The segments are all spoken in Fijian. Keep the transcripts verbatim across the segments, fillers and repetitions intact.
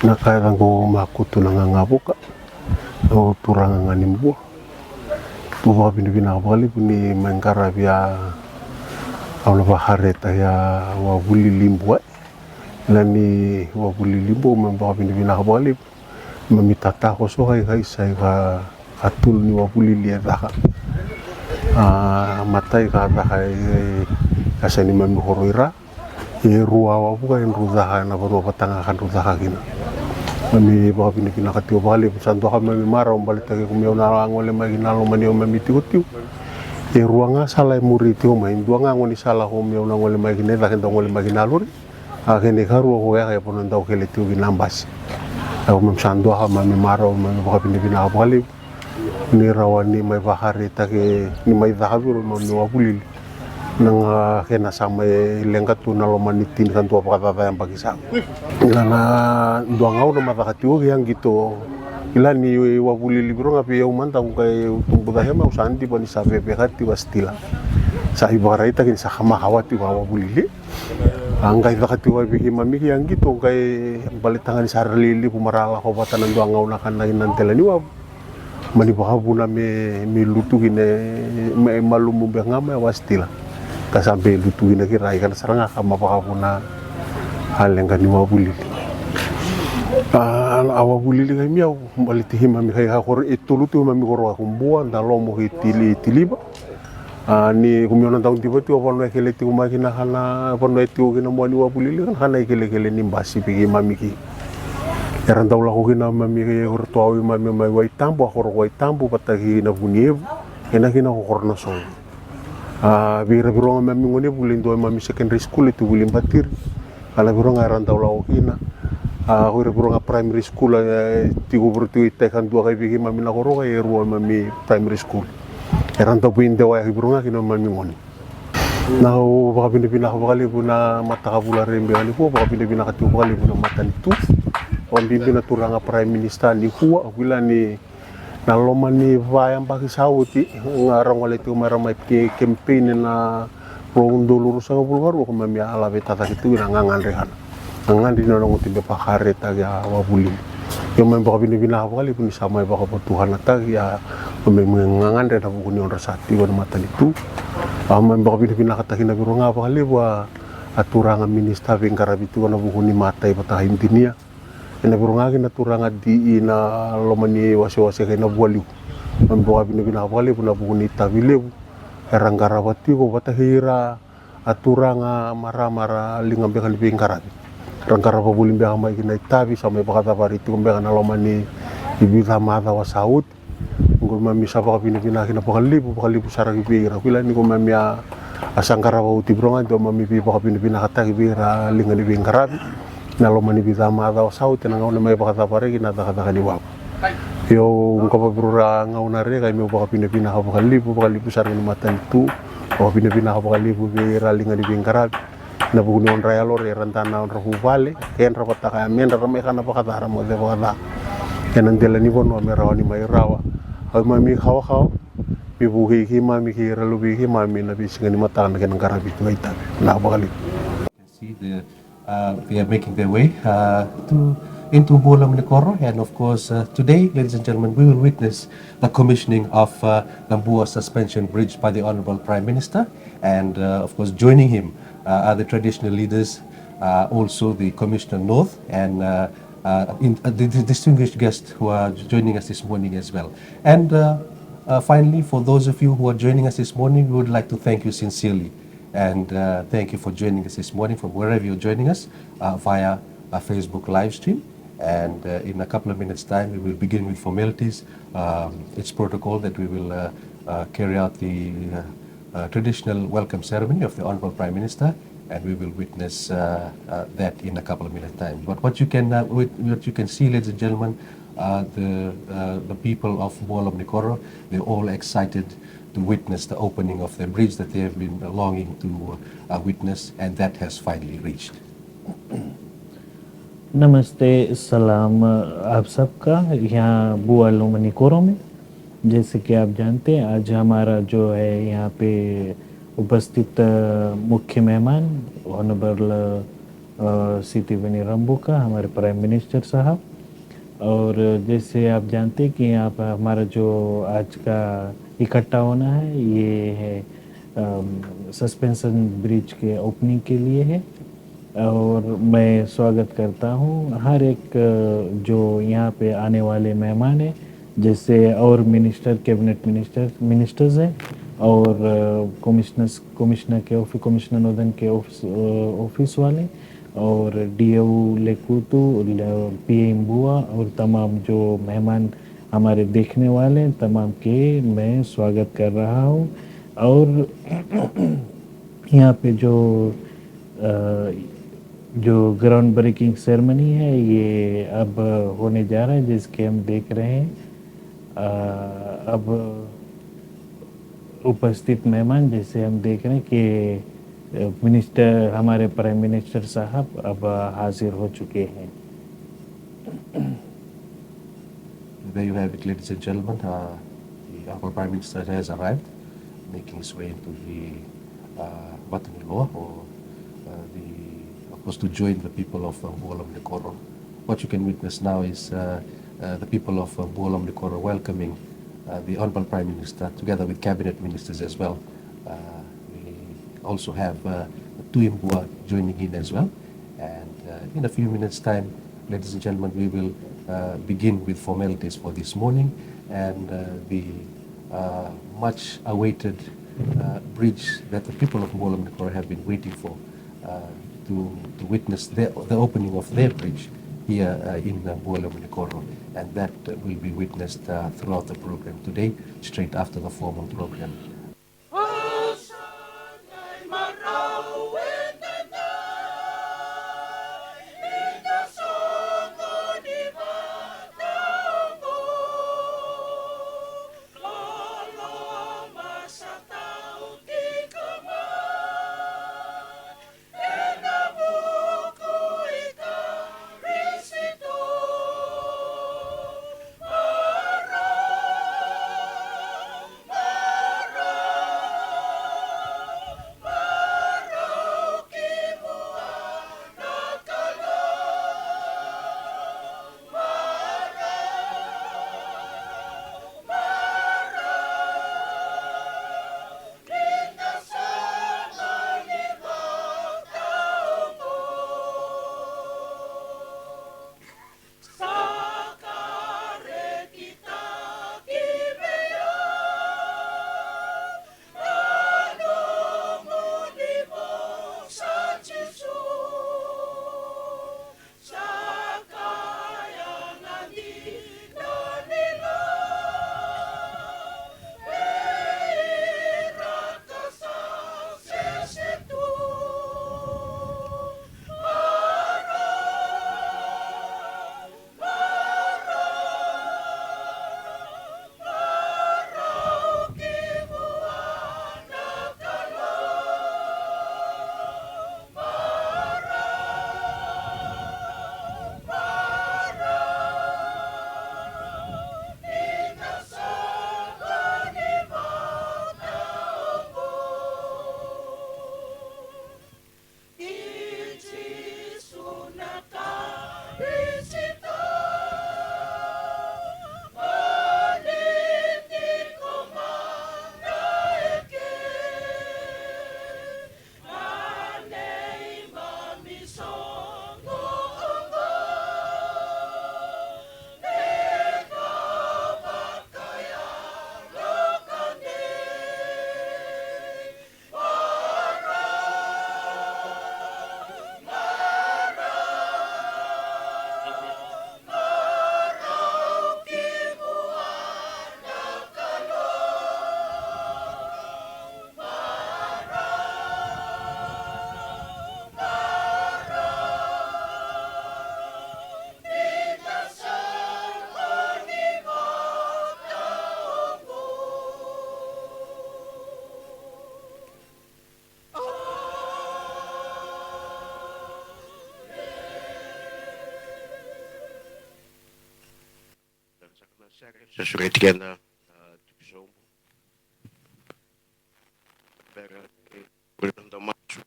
Na ka e caqu Makutu na Gagavuka, au turaga ga ni Bua. Tu vakavinavinaka vakalevu ni mai qaravi a, au na vakaretaki a Wavulili Bua. Na ni Wavulili Bua, mai vakavinavinaka vakalevu. Mami tatakoso kai kai sai ka, ka tulu ni Wavulili e caka. A, matai ka caka e, e, ka sa ni mami koro ira. E rua a wavuka e dru caka ena vanua vata ga ka dru caka kina. Mami vakavinavinaka tiko vakalevu, sa dua ka mami marau baleta ke kumi au na gole mai kina loma ni au mami tikotiko. E rua ga sala e muri tiko mai, dua ga gaunisala kumi au na gole mai kina e cake dau gole mai kina lori. A kena ikarua ko yaka e vanua dau kele tiko kina basi. Au mami sa dua ka mami marau, mami vakavinavinaka vakalevu. Ni rawa ni mai vakaretaki, ni mai caka vei ira na Wavulili. Na ga kena sa mai leqa tu na loma ni tinikadua vakacaca yabaki sa. Ila na dua gauna ma caka tiko ki a qito. Ila ni Wavulili vei ira ga vei au mada au qai tubu cake mai au sa diva ni sa veveka tiko a stila. Sa ivakaraitaki ni sa kamakawa tiko a Wavulili. A qai caka tiko vei keimami ki a qito qai baleta ga ni sa ra lelevu ma ra lako vata na dua gauna ka na dela ni wavu. Mani vakavuna me, me lutu kina, me malumu beka ga mai a wasitila. Ka sa be lutu kina ki rai kana sara ga ka ma vakavuna a leqa ni Wavulili. A, a Wavulili kai mi au baleti keimami kai ka koro e tolu tu keimami koro ka ko Bua, Dalomo kei Tili, Tiliva. A, ni kumi au na dau diva tiko vanua e kele tiko mai kina kana vanua e tiko kina mua ni Wavulili kana kana ikelekele ni basi vei keimami ki. Era dau lako kina mami kei koro tu au i mami mai Waitabu, a koro Waitabu vata kei na Vunievu, ena kina ko koro na solo. A, vei ira vei ira ga mami gone vuli dua mami secondary school e tu vuli Batiri. A na vei ira ga era dau lako kina. A, ko ira vei ira ga primary school, e, tiko vei ira tiko i tai ka dua kai vei keimami na koro kai e rua mami primary school. Era dau veidewa yaki vei ira ga kina mami gone. Na au vakavinavinaka vakalevu na mataka vula rebe ga nikua, vakavinavinaka tiko vakalevu na matanitu. Au bibi na turaga prime minister nikua, au kila ni na loma ni vayabaki sa oti ga ra gole tiko mai ra mai ke campaign na rua udolu ruasagavulu ka rua ko mami a lave tacake tiko na gagadre kana. Gagadre ni nona guti me vakaretaki a Wavulili. Io mai vakavinavinaka vakalevu ni sa mai vakavatukanataki a mai gagadre na vuku ni odra sa tiko na matanitu. A mai vakavinavinakataki na viro ga vakalevu a turaga minista veiqaravi tiko na vuku ni matai vata idinia. Ena viro ga kina turaga D E na loma ni wasewase kei na vualiku. Mami vakavinavinaka vakalevu na vuku ni itavi levu era qarava tiko vata kei ira a turaga marama ra liga beka ni veiqaravi. Ra qarava voli beka mai kina itavi sa mai vakacavari tiko beka na loma ni vica macawa sa oti. Qo mami sa vakavinavinaka kina vakalevu, vakalevu sara ki vei ira. Kila ni qo mami a, a sa qarava oti viro ga dua mami veivakavinavinakataki vei ira a liga ni veiqaravi. Na loma ni vica macawa sa oti na gauna mai vakacavari kina cakacaka ni wavu. Io, qo vaviro ra gauna reka, meu vakavinavinaka vakalevu, vakalevu sara ki na matanitu. Vakavinavinaka vakalevu vei ira a liga ni veiqaravi. Na vuku ni odra yalo ra era dana odra vuvale, kedra vata kaya medra ra mai kana vakaca ra moce vakaca. Ena dela ni vanua me rawa ni mai rawa. Au mami kawakawa, me vukei keimami kei ira luvei keimami na veisiga ni mataka na kena qaravi tu a itavi. Na vakalevu. See the, uh, they are making their way, uh, to, into Bua Lomanikoro, and of course, uh, today, ladies and gentlemen, we will witness the commissioning of, uh, the Bua Suspension Bridge by the Honourable Prime Minister, and, uh, of course, joining him, uh, are the traditional leaders, uh, also the Commissioner North, and, uh, uh, in, uh, the, the distinguished guests who are joining us this morning as well. And, uh, uh, finally, for those of you who are joining us this morning, we would like to thank you sincerely. And, uh, thank you for joining us this morning from wherever you're joining us, uh, via a Facebook live stream. And, uh, in a couple of minutes' time, we will begin with formalities. Um, it's protocol that we will, uh, uh, carry out the, uh, uh, traditional welcome ceremony of the Honourable Prime Minister, and we will witness, uh, uh, that in a couple of minutes' time. But what you can, uh, wit-, what you can see, ladies and gentlemen, uh, the, uh, the people of Bua Lomanikoro, they're all excited to witness the opening of the bridge that they have been longing to, uh, witness, and that has finally reached. नमस्ते, सलाम आप सबका। यहाँ बुआ लोमनीकोरो में, जैसे कि आप जानते हैं, आज हमारा जो है यहाँ पे उपस्थित, अ, मुख्य मेहमान ऑनरेबल, अ, अ, श्री त्रिवेणी रामबुका, हमारे प्राइम मिनिस्टर साहब। और जैसे आप जानते हैं कि यहाँ पर हमारा जो आज का इकट्ठा होना है, ये है, अम, सस्पेंशन ब्रिज के ओपनिंग के लिए है। और मैं स्वागत करता हूँ हर एक, अ, जो यहाँ पे आने वाले मेहमान हैं, जैसे और मिनिस्टर, कैबिनेट मिनिस्टर, मिनिस्टर्स हैं और, अ, कमिश्नर्स, कमिश्नर के ऑफिस, कमिश्नर नॉर्दर्न के ऑफिस, अ, ऑफिस वाले और डीओ लेकुतु, ल-, पीए इम्बुआ और तमाम जो मेहमान हमारे देखने वाले हैं, तमाम के मैं स्वागत कर रहा हूँ। और यहाँ पे जो, अ, जो ग्राउंड ब्रेकिंग सेरेमनी है, ये अब होने जा रहा है, जिसके हम देख रहे हैं। अ, अब उपस्थित मेहमान, जैसे हम देख रहे हैं कि, अ, मिनिस्टर, हमारे प्राइम मिनिस्टर साहब अब हाजिर हो चुके हैं। There you have it, ladies and gentlemen. Uh, the Honorable Prime Minister has arrived, making his way into the, uh, Mataniloa, or, uh, the, of course, to join the people of, uh, Bualamulekoro. What you can witness now is, uh, uh, the people of, uh, Bualamulekoro welcoming, uh, the Honorable Prime Minister, together with cabinet ministers as well. Uh, we also have, uh, Tuimbua joining in as well. And, uh, in a few minutes' time, ladies and gentlemen, we will, uh, begin with formalities for this morning and, uh, the, uh, much awaited, uh, bridge that the people of Bualamulekoro have been waiting for, uh, to, to witness the, the opening of their bridge here, uh, in, uh, Bualamulekoro. And that, uh, will be witnessed, uh, throughout the program today, straight after the formal program. Sa sureti keda, a, tiko sobu. Bera ni da masu.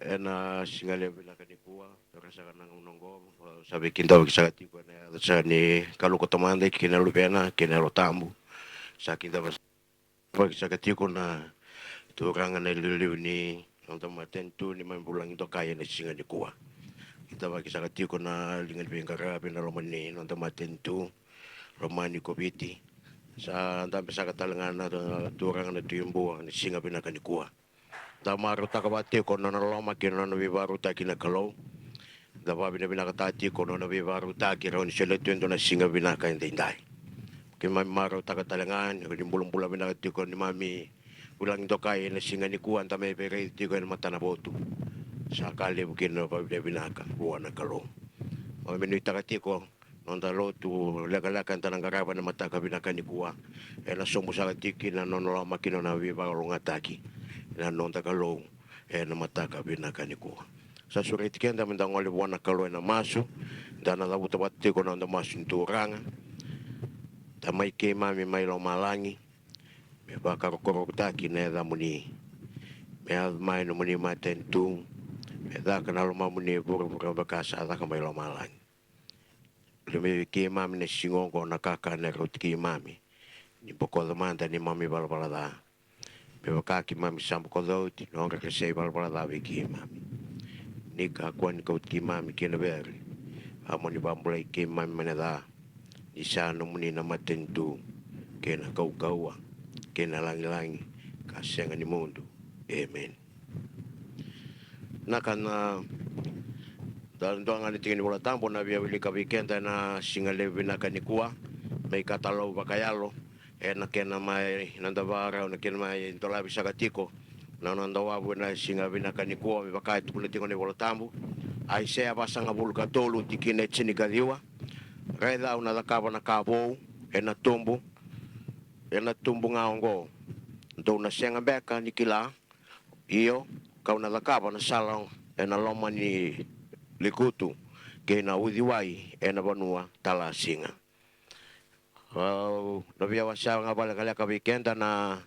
Ena siga levu vinaka nikua, taura saka na gauna oqo, sa veikidavaki saka tiko ena yaca saka ni Kalou ko Tamada kei na Luvena kei na Yalo Tabu. Sa kidava vakasaka tiko na turaga na iliuliu ni noda matanitu ni mai vulagi dokai ena siga nikua. Kidavaki saka tiko na liga ni veiqaravi ena loma ni noda matanitu, loma ni Koviti. Sa dabe saka tale ga na turaga na Tui Bua ena siga vinaka nikua. Da marautaka vata tiko na nona loloma kei na nona veivakarautaki na Kalou. Da vavinavinakataka tiko na nona veivakarautaki, rawa ni solia tu e dua na siga vinaka edaidai. Keimami marautaka tale ga ni bulabula vinaka tiko ni mami vulagi dokai ena siga nikua, da mai veiraici tiko ena matana votu. Sa ka levu kina na vavinavinaka vua na Kalou. Mami nuitaka tiko noda lotu lekaleka eda na qarava ena mataka vinaka nikua, ena sobu saka tiko kina na nona loloma kei na nona veivakalougatataki na noda Kalou ena mataka vinaka nikua. Sa sureti keda meda gole vua na Kalou ena masu. Da na cavuta vata tiko na noda masu ni Turaga. Tamai keimami mai lomalagi, me vakarokorokotaki na yacamuni, me yaco mai nomuni matanitu, me caka na lomamuni e vuravura me vaka sa caka mai lomalagi. Lomai vei keimami na siga oqo na kakana e rauti keimami, ni bokoca mada neimami valavala ca, me vaka keimami sa bokoca oti na nodra qase ivalavala ca vei keimami. Ni kakua ni kauti keimami ki na vere, a mo ni vakabulai keimami mai na ca, ni sa nomuni na matanitu kei na kaukauwa kei na lagilagi ka sega ni mudu. Emeni. Na ka na da dua ga ni tiki ni Vola Tabu na via wilika vei keda ena siga levu vinaka nikua, me ikatalau vakayalo ena kena mai, na da vakarau na kena mai dolavi saka tiko na noda wavu ena siga vinaka nikua, me vaka e tukuna tiko na iVola Tabu. Aisea vasagavulu ka tolu, tikina e tinikaciwa. Raica, au na cakava na ka vou, ena tubu, ena tubu ga oqo. Dou na sega beka ni kila? Io, kau na cakava na sala ena loma ni lekutu, kei na uciwai ena vanua talasiga. Au na via wasea ga vakalekaleka vei keda na,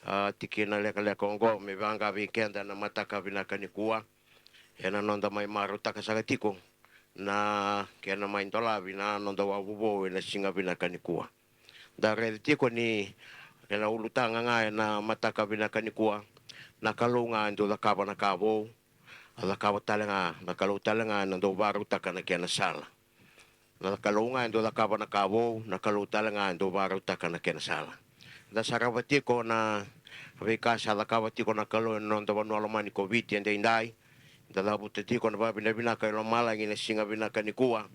a, tikina lekaleka oqo, me vaka vei keda na mataka vinaka nikua, ena noda mai marautaka saka tiko na kena mai dolavi na noda wavu vou ena siga vinaka nikua. Da raica tiko ni kena ulutaga ga ena mataka vinaka nikua, na Kalou ga e dau cakava na ka vou. A cakava tale ga na Kalou tale ga ena dau vakarautaka na kena sala. Na Kalou ga e dau cakava na ka vou, na Kalou tale ga e dau vakarautaka na kena sala. Da sarava tiko na veika sa cakava tiko na Kalou ena noda vanua lomani ko Viti edaidai. Da cavuta tiko na vakavinavinaka i lomalagi ena siga vinaka nikua,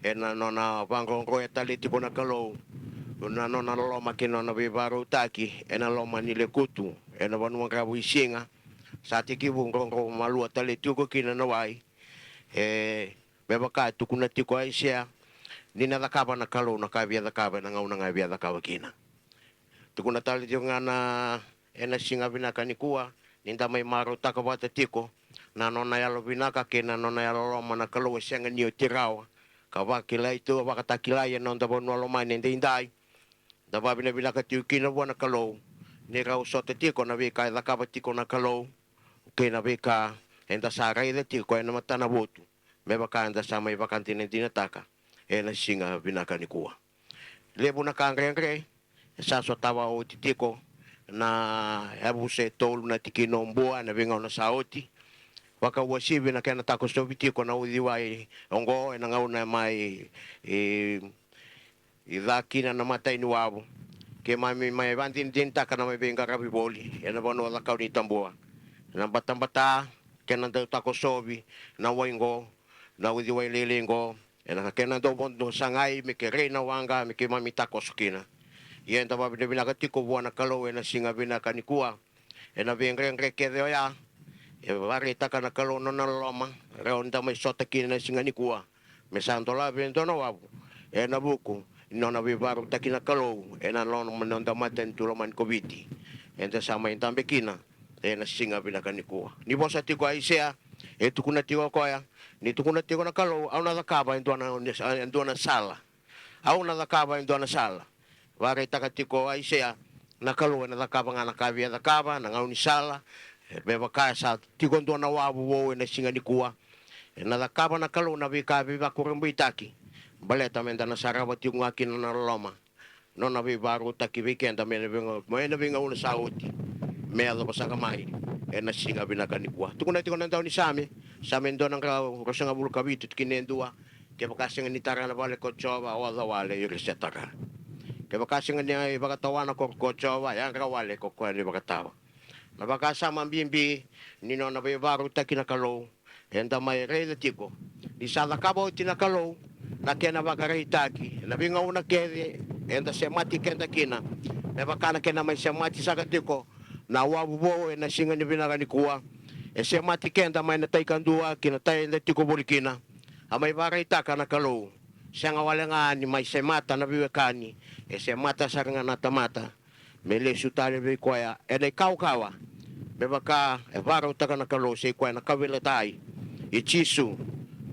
ena nona vaqoroya tale tiko na Kalou na nona loloma kei na nona veivakarautaki ena loma ni lekutu, ena vanua qaravi siga. Sa tekivu qoroqoro malua tale tiko kina na wai, e, me vaka e tukuna tiko o Aisea, ni na cakava na Kalou na ka e via cakava ena gauna ga e via cakava kina. Tukuna tale tiko ga na, ena siga vinaka nikua, ni da mai marautaka vata tiko na nona yalovinaka kei na nona yalololoma na Kalou e sega ni oti rawa, ka vakilai tu, vakatakilai ena noda vanua lomani edaidai. Da vakavinavinaka tiko kina vua na Kalou ni rau sota tiko na veika e cakava tiko na Kalou kei na veika eda sa raica tiko ena matana votu, me vaka eda sa mai vakadinadinataka ena siga vinaka nikua. Levu na ka dredre e sa sotava oti tiko na yavusa e tolu na tikina o Bua ena veigauna sa oti. Vakauasivi na kena takosovi tiko na uciwai oqo ena gauna e mai, e, i ca kina na matai ni wavu. Keimami mai vakadinadinataka na mai veiqaravi voli ena vanua Cakaunitabua, na batabata kei na dau takosovi na wai qo, na uciwai lailai qo, ena kena dau vodo sagai me kerei na waqa me keimami takoso kina. Ia eda vakavinavinaka tiko vua na Kalou ena siga vinaka nikua, ena veidredre kece oya e vakaraitaka na Kalou na nona loloma, rawa ni da mai sota kina ena siga nikua, me sa dolavi e dua na wavu ena vuku ni nona veivakarautaki na Kalou ena loma ni noda matanitu lomani ko Viti. Eda sa mai dabe kina ena siga vinaka nikua. Ni vosa tiko o Aisea, e tukuna tiko o koya, ni tukuna tiko na Kalou, au na cakava e dua na, e dua na sala. Au na cakava e dua na sala. Vakaraitaka tiko o Aisea, na Kalou ena cakava ga na ka e via cakava ena gaunisala, E me vaka sa tiko dua na wavu vou ena siga nikua, ena cakava na Kalou na veika veivakurabuitaki, baleta meda na sarava tiko ga kina na loloma, nona veivakarautaki vei keda mai na veiga-, mai na veigauna sa oti me yacova saka mai ena siga vinaka nikua. Tukuna tiko na daunisame, Same dua na drau ruasagavulu ka vitu, tikina e dua: Kevaka sega ni tara na vale ko Jiova, oca wale o ira sa tara. Kevaka sega ni vakatawa na koro ko Jiova, yadra wale ko koya ni vakatawa. Na vakasama bibi ni nona veivakarautaki na Kalou eda mai raica tiko ni sa cakava oti na Kalou na kena vakaraitaki ena veigauna kece eda semati keda kina. Me vaka na kena mai semati saka tiko na wavu vou ena siga ni vinaka nikua, e semati keda mai na tai kadua ki na tai eda tiko voli kina. A mai vakaraitaka na Kalou, sega wale ga ni mai semata na veiwekani, e semata sara ga na tamata me lesu tale vei koya ena ikawakawa. Me vaka e vakarautaka na Kalou, se koya na kauveilatai i Jisu,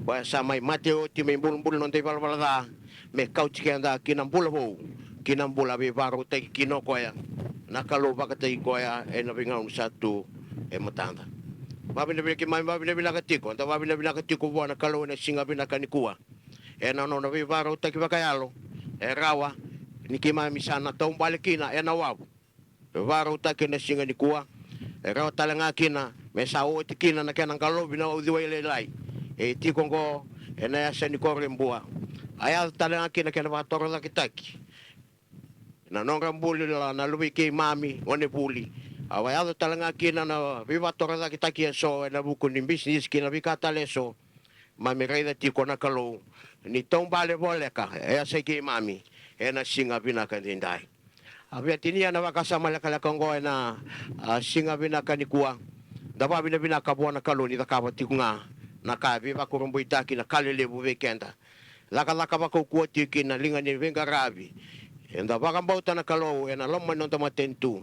koya sa mai mate oti me ibulibuli na noda ivalavala ca, me kauti keda ki na bula vou, ki na bula veivakarautaki kina o koya. Na Kalou vakataki koya ena veigauna sa tu e matada. Vavinavinaka, keimami vavinavinaka tiko, da vavinavinaka tiko vua na Kalou ena siga vinaka nikua. Ena nona veivakarautaki vakayalo, e rawa ni keimami sa na taubale kina ena wavu e vakarautaki ena siga nikua. E rawa tale ga kina me sa oti kina na kena qalovi na uciwai lailai e tiko oqo ena yasa ni koro e Bua. A yaco tale ga kina kena vakatorocaketaki na nodra bula na luvei keimami, gone vuli. A yaco tale ga kina na veivakatorocaketaki eso ena vuku ni bisinisi kei na veika tale eso. Mami raica tiko na Kalou ni taubale voleka e yasai keimami ena siga vinaka edaidai. A via tinia na vakasama lekaleka oqo ena, a, siga vinaka nikua. Da vavinavinaka vua na Kalou ni cakava tiko ga na ka e veivakurabuitaki, na ka lelevu vei keda. Cakacaka vakaukauwa tiko kina na liga ni veiqaravi eda vakabauta na Kalou ena loma ni noda matanitu.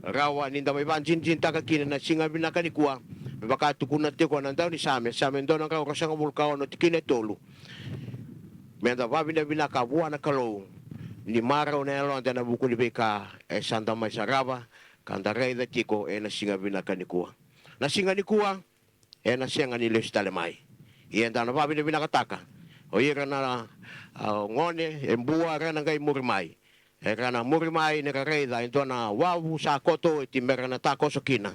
Rawa ni da mai vakadinadinataka kina na siga vinaka nikua, me vaka tukuna tiko na daunisame, Same dua na drau ruasagavulu ka ono, tikina e tolu: Meda vavinavinaka vua na Kalou ni marau na yaloda ena vuku ni veika e sa da mai sarava ka da raica tiko ena siga vinaka nikua. Na siga nikua ena sega ni lesu tale mai. Ia eda na vavinavinakataka o ira na, a, gone e Bua era na qai muri mai. Era na muri mai ni ra raica e dua na wavu sa koto oti me ra na takoso kina.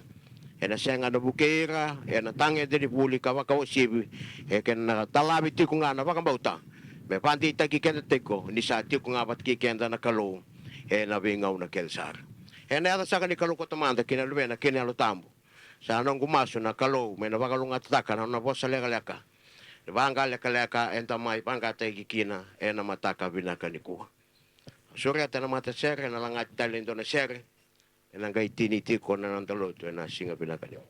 Ena sega na vukei ira ena tagede ni vuli ka vakauasivi, e kena dalavi tiko ga na vakabauta me vakadeitaki keda tiko ni sa tiko ga vata kei keda na Kalou ena veigauna kece sara. Ena yaca saka ni Kalou ko Tamada kei na Luvena kei na Yalo Tabu. Sa noqu masu na Kalou me na vakalougatataka na nona vosa lekaleka, na vaqa lekaleka eda mai vaqataki kina ena mataka vinaka nikua. Sureta na matasere, na lagati tale e dua na sere ena qai tini tiko na noda lotu ena siga vinaka nikua.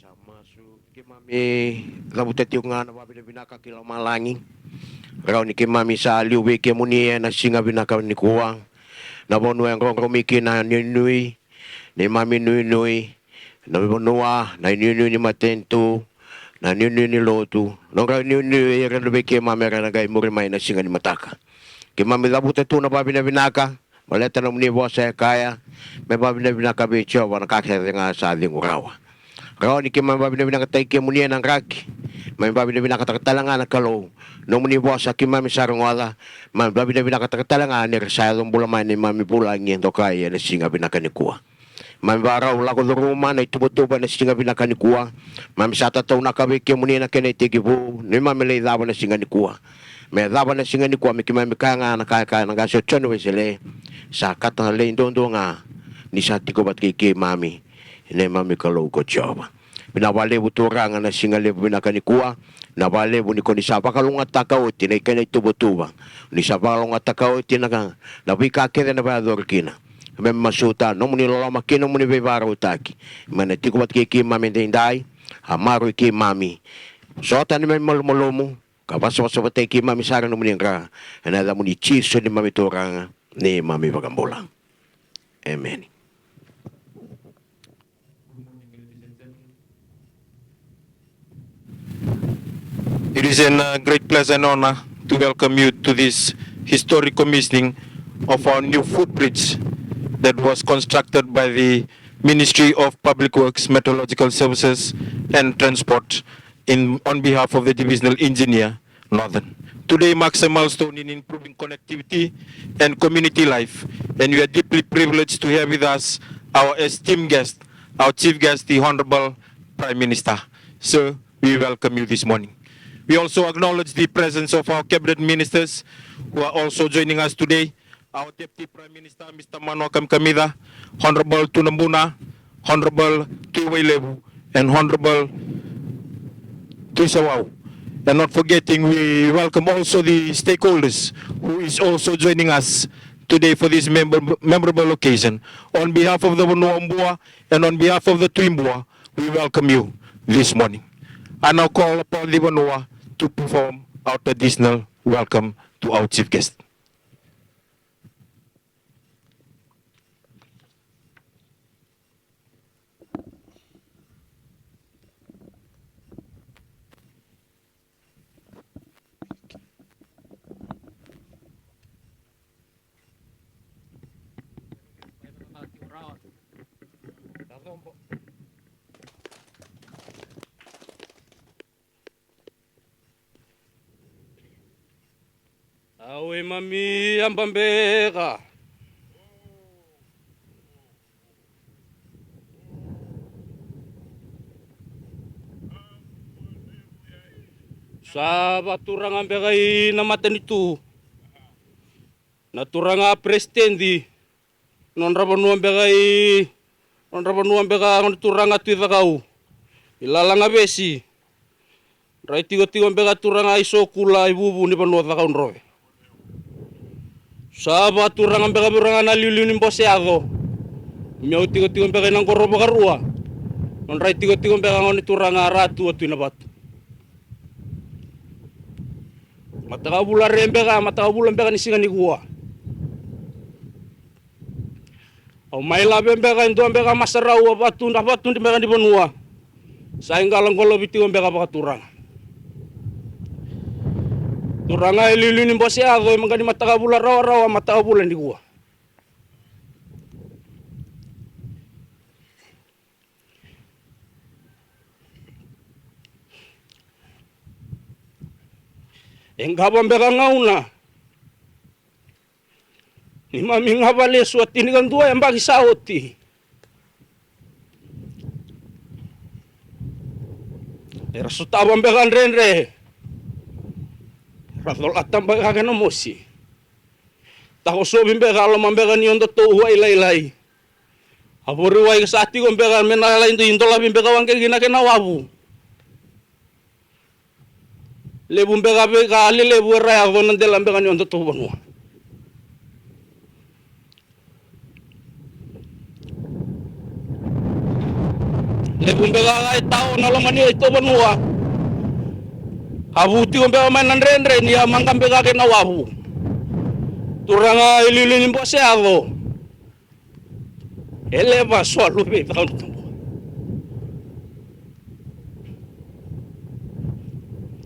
Masu, keimami cavuta tiko ga na vavinavinaka ki lomalagi. Rawa ni keimami sa liu vei kemuni ena siga vinaka nikua. Na vanua e qoromi kina na nuinui, neimami nuinui, na vanua, na inuinui ni matanitu, na inuinui ni lotu, nodra inuinui era na vei keimami era na qai muri mai na siga ni mataka. Keimami cavuta tu na vavinavinaka, baleta nomuni vosa e kaya, me vavinavinaka vei Jiova na ka kece ga sa cegu rawa. Rawa ni keimami vavinavinakataki kemuni ena draki, keimami vavinavinakataka tale ga na Kalou, nomuni vosa keimami sa rogoca, keimami vavinavinakataka tale ga ni ra sa yaco bula mai neimami vulagi e dokai ena siga vinaka nikua. Keimami vakarau lako curuma na ituvatuva ena siga vinaka nikua. Keimami sa tataunaka vei kemuni na kena itekivu, neimami lai cava na siga nikua. Me cava na siga nikua me keimami kaya ga na ka e kaya na qase o Joni Wesele, sa kata lai duadua ga ni sa tiko vata kei keimami neimami Kalou ko Jiova. Vinaka vakalevu Turaga na siga levu vinaka nikua. Vinaka vakalevu ni ko ni sa vakalougatataka oti na kena ituvatuva. Ni sa vakalougatataka oti na ka, na veika kece na vakayacori kina. Me masuta nomuni loloma kei nomuni veivakarautaki me na tiko vata kei keimami edaidai. A maroroi keimami. Sota neimami malumalumu ka vasavasavataki keimami sara nomuni dra. Ena yacamuni Jisu neimami Turaga, neimami Vakabula. Emeni. It is a uh, great pleasure and honor to welcome you to this historic commissioning of our new footbridge that was constructed by the Ministry of Public Works, Meteorological Services and Transport in, on behalf of the Divisional Engineer, Northern. Today marks a milestone in improving connectivity and community life, and we are deeply privileged to have with us our esteemed guest, our chief guest, the Honorable Prime Minister. Sir, we welcome you this morning. We also acknowledge the presence of our cabinet ministers who are also joining us today, our Deputy Prime Minister, Mister Manoa Kamikamica, Honorable Tui Nabuna, Honorable Tui Wailevu, and Honorable Tui Sawau. And not forgetting, we welcome also the stakeholders who is also joining us today for this memor-, memorable occasion. On behalf of the Vanua o Bua and on behalf of the Tui Bua, we welcome you this morning. I now call upon the Vanua to perform our traditional welcome to our chief guest. Au e mami aba beka. Sa vaturaga beka i na matanitu. Na turaga peresitedi. Nodra vanua beka i, nodra vanua beka gone turaga Tui Cakau. I Lalagavesi. Rai tikotiko beka turaga i Sokula i vuvu ni vanua Cakaudrove. Sa vakaturaga beka vei ira ga na liuliu ni bose yaco. Meu tikotiko beka i na qoro vakarua. Nodra itikotiko beka gone turaga Ratu a Tui Navatu. Matakavula re beka, matakavula beka ni siga nikua. Au mai lave beka e dua beka masarau a vatu, a vatu beka ni vanua. Sa iqalaqalovi tiko beka vakaturaga. Turaga e liuliu ni bose yaco, e maqa ni matakavula rawarawa, matakavula nikua. E qava beka gauna ni mami gava lesu a tinikadua e baki sa oti. Era sotava beka dredre. Era colata beka kena mosi. Takosovi beka a loma beka ni odatou wai lailai. A voriwai sa tiko beka me na lai dui dolavi beka waqe kina kena wavu. Levu beka veika lelevu era yaco na dela beka ni odatou vanua. E vu beka ga e tao na loma ni ito vanua. A vu tiko beka mai na dredre ni a maqa beka kei na wavu. Turaga e liuliu ni bose yaco. E leva so a luve i cakau ni tabua.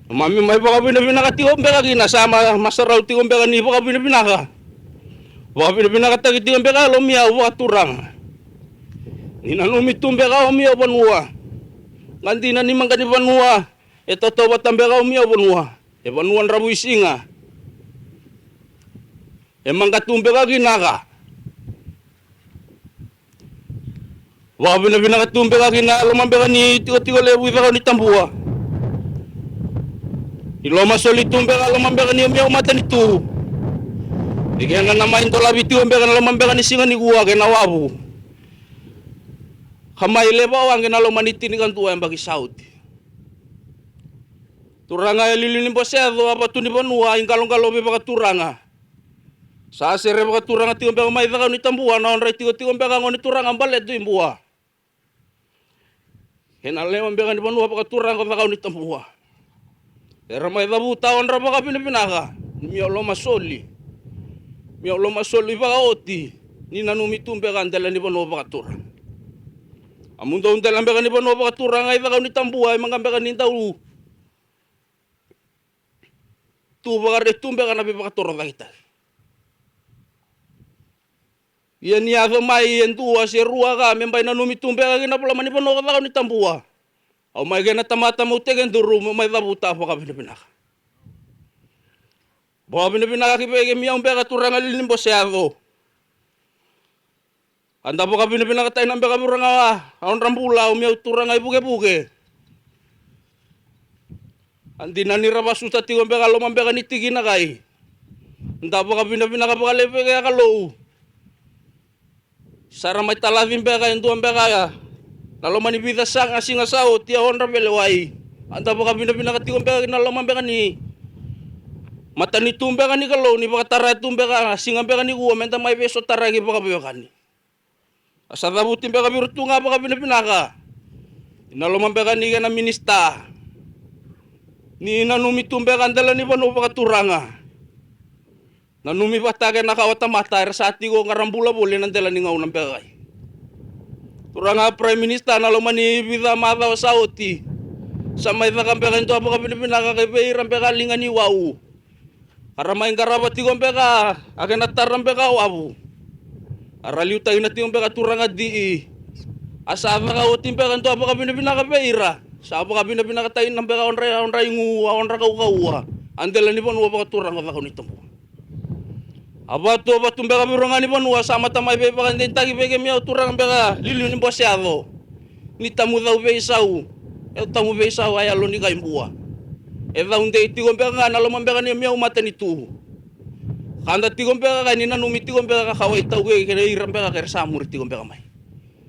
Mami mai vakavinavinaka tiko beka kina sa ma, masarau tiko beka ni vakavinavinaka. Vakavinavinakataki tiko beka e lomia au vakaturaga. Ni nanumi tu beka o mia vanua. Ga dina ni maqa ni vanua. E tautauvata beka o mia vanua. E vanua dravuisiga. E maqa tu beka kina ka. Vakavinavinaka tu beka kina loma beka ni tikotiko levu i cakau ni tabua. Ni loma soli tu beka loma beka ni o mia matanitu. Ni kena na mai dolavi tiko beka na loma beka ni siga ni kua kei na wavu. Ka mai levu age na loma ni tinikadua e baki sauti. Turaga e liuliu ni bose yaco a vatu ni vanua i qaloqalovi vakaturaga. Sa sere vakaturaga tiko beka mai cakau ni tabua na odra i tikotiko beka gone turaga baletu i bua. Kei na lewa beka ni vanua vakaturaga o cakau ni tabua. Era mai cavuta odra vakavinavinaka ni mia loma soli. Mia loma soli vakaoti ni nanumi tu beka dela ni vanua vakaturaga. A mudou dela beka ni vanua vakaturaga i cakau ni tabua e maqa beka ni dau tu vakarei tu beka na veivakatorocaketaki. Ia ni yaco mai e dua se rua ka me bai nanumi tu beka kina loma ni vanua ko cakau ni tabua. Au mai kei na tamata meu tekiduru meu mai cavuta vakavinavinaka. Vakavinavinaka ki vei kemia au beka turaga liuliu ni bose yaco. A da vakavinavinakataki na beka vei ira ga a odra bula au mia turaga i vukevuke. A dina ni ra vasuta tiko beka loma beka ni tikina kai. Da vakavinavinaka vakalevu vei kea Kalou. Sa ra mai talaci beka e dua beka ya na loma ni vica saga siga sa oti a odra velewai. A da vakavinavinaka tiko beka kina loma beka ni matanitu beka ni Kalou ni vakatara tu beka na siga beka ni kua me da mai veisotaraki vakaveiwekani. A sa cavuti beka vei ira tu ga vakavinavinaka ina loma beka ni kena minisita ni nanumi tu beka dela ni vanua vakaturaga. Nanumi vata kei na kawa tamata era sa tiko ga ra bula voli ena dela ni gauna beka kai. Turaga Prime Minister na loma ni vica macawa sa oti. Sa mai caka beka e dua vakavinavinaka kei vei ira beka liga ni wau. Ka ra mai qarava tiko beka a kena tara beka wavu. A ra liutaki na tiko beka turaga D E. A sa caka oti beka e dua vakavinavinaka vei ira. Sa vakavinavinakataki na beka odra, odra igu, odra kaukaua. A dela ni vanua vakaturaga o cakau ni tabua. A vatu, a vatu beka vei ira ga ni vanua sa mata mai veivakadeitaki vei kemia turaga beka liuliu ni bose yaco. Ni tamu cau veisau, e tamu veisau a yalo ni kai bua. E cau dei tiko beka ga na loma beka ni mia matanitu. Ka da tiko beka ga ni nanumi tiko beka ka kawai tau kei kei ira beka kei ra sa muri tiko beka mai.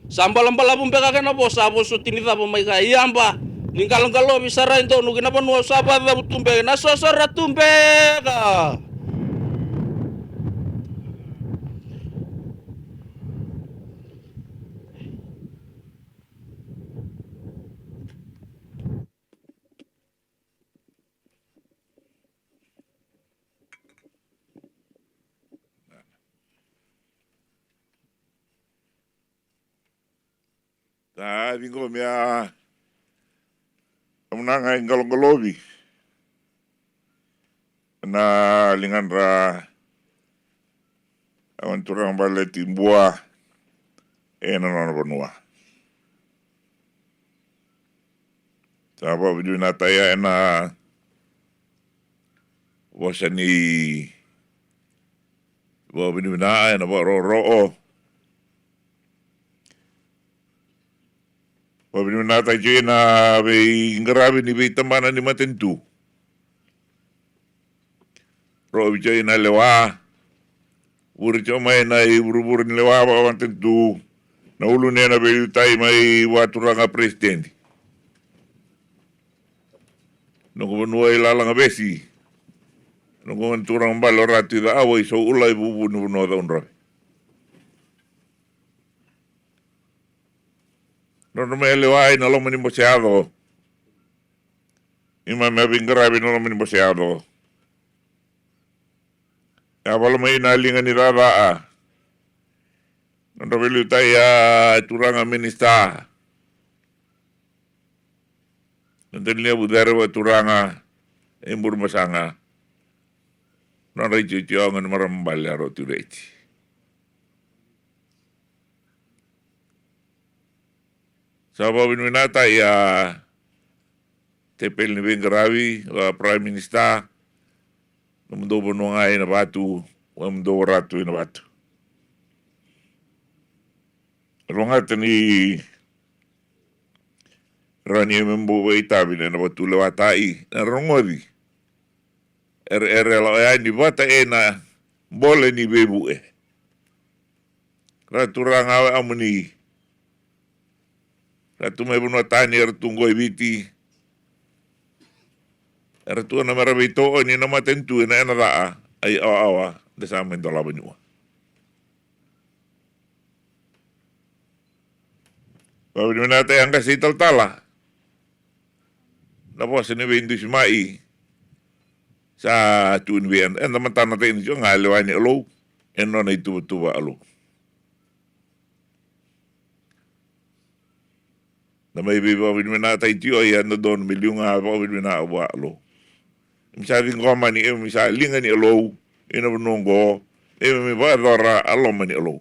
Sa balabalavu beka kei na vosa a vosa oti ni cava mai ka i yaba ni qaloqalovi sara e donu ki na vanua sa vacavu tu beka na sosara tu beka. Sa ciqomi a, a munaga i qaloqalovi na ligadra a gone turaga baleti Bua ena nona vanua. Sa vakavinavinakataki ena vosa ni vakavinavinaka ena vakarokoroko. Vakavinavinakataki tiko ena veiqaravi ni veitabana ni matanitu. Rovi tiko ena lewa. Vuri tiko mai na ivurevure ni lewa vakamatanitu. Na ulu ni na veiliutaki mai vakaturaga peresitedi. Noqu vanua i Lalaga Vesi. Noqu gone turaga bale o Ratu i Cacawa i Sauula i Vuvu ni vanua Cakaudrove. Nodra mai lewa ena loma ni bose yaco. Neimami a veiqaravi ena loma ni bose yaco. E a vala mai na liga ni caca. Nodra veiliutaki a turaga minisita. Nodra levu cere vakaturaga e Burebasaga. Nodra itiotio ga ni marama bale a Ratu Reti. Sa vakavinavinakataki a tepeli ni veiqaravi, a Prime Minister, nomudou vanua ga ena vatu, nomudou ratu ena vatu. Rogata ni rani e me bau vakaitavi na ena vatu lewataki, na rogoci. Era, era lako yani vata ena bole ni veivue. Ra turaga awe amuni. Ra tu mai vanua tani, era tu qo i Viti. Era tu na mera veitooni na matanitu ena ena caa, ai awa awa, de sa mai dolava ni ua. Vakavinavinakataki a qase italatala. Na vosa ni veidusi mai. Sa tu ni vei eda, eda matanataki ni tiko ga lewa ni Alou. E nona ituvatuva Alou. Na mai veivakavinavinakataki tiko ia na donu me liu ga vakavinavinaka vua Alou. Emi sa ciqoma ni emi sa liga ni Alou ina vanua oqo, emi vakayacora a loma ni Alou.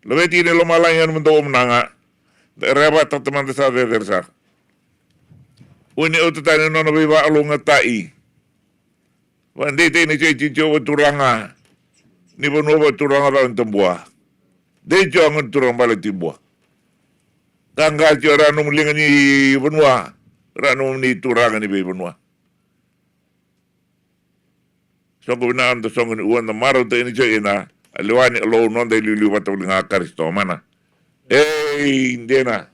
Laveti ina lomalagi ena madou omunaga. Da reva tata mada sa cecere sara. Uni au tatani nona veivakalougatai. Vakadeitaki na itiotio vakaturaga ni vanua vakaturaga cau ni tabua. Dei tio gona turaga bale tibua. Qaqa tio ra nomu liga ni vanua, ra nomuni turaga ni veivanua. Soqo vinaka noda soqo ni ua, da marautaka ni tio ina a lewa ni Alou noda iliuliu vata voli ga Karisito mana. Ei dina.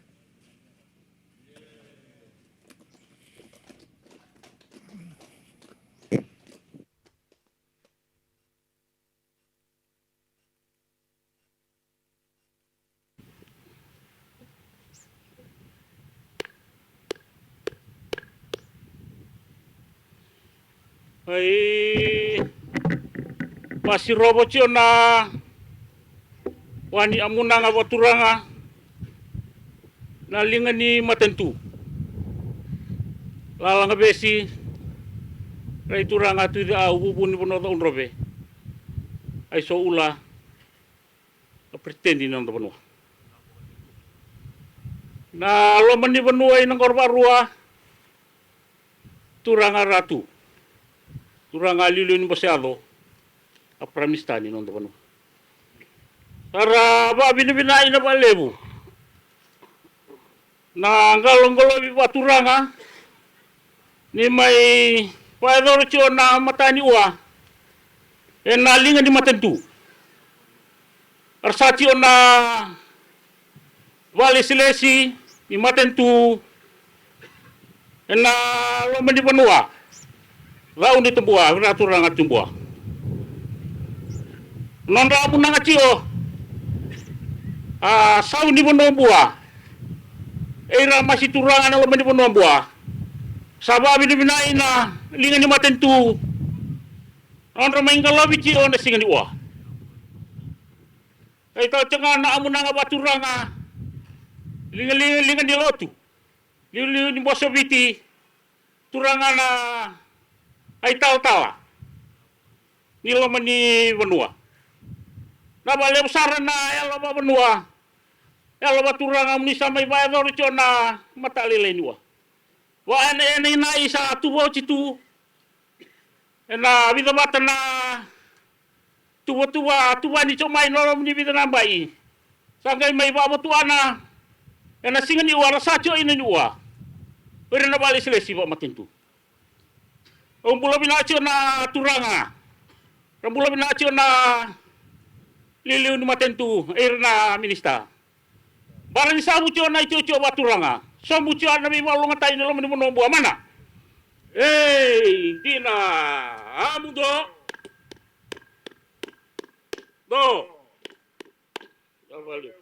Ai, vasirovo tio na wani amunaga vakaturaga na liga ni matanitu. Lalaga vesi, rai turaga tuci au vuvu ni vanua caudrove. Ai so ula. A peresitedi ni noda vanua. Na loma ni vanua ina qoro varua. Turaga ratu. Turaga liuliu ni bose yaco. A Prime Minister ni noda vanua. Sa ra vakavinavinaka ina vakalevu. Na qaloqalovi vakaturaga ni mai vakayacora tio na mata ni ua ena liga ni matanitu. Era sa tio na vakalesilesi ni matanitu ena loma ni vanua. Cau ni tabua, vira turaga tubua. Nodra amunaga tio a sau ni vanua bua. Eira masi turaga na loma ni vanua bua. Sa vakavinavinai na liga ni matanitu. Nodra mai qalovi tio na siga ni ua. Ai tau tio ga na amunaga vakaturaga. Liga, liga, liga ni lotu. Liuliu ni bose o Viti. Turaga na italatala ni loma ni vanua. Na vakalevu sara na yalo vakavanua, yalo vakaturaga moni sa mai vakayacora tio na mata lailai ni ua. Vaka ena, ena inai sa tuva oti tu ena vica vata na tuvatuva, tuvani tio mai na loma ni vica na bai. Sa qai mai vakavotuana ena siga ni ua ra sa tio ina ni ua. O ira na vakalesilesi vakamatanitu. Au bula vinaka tio na turaga. Ra bula vinaka tio na liuliu ni matanitu, ira na minisita. Bara ni sa vu tio na itiotio vakaturaga. Sobu tio na veivakalougatai ni loma ni vanua bua mana. Ei, dina. A mudo. Do. Ia vale.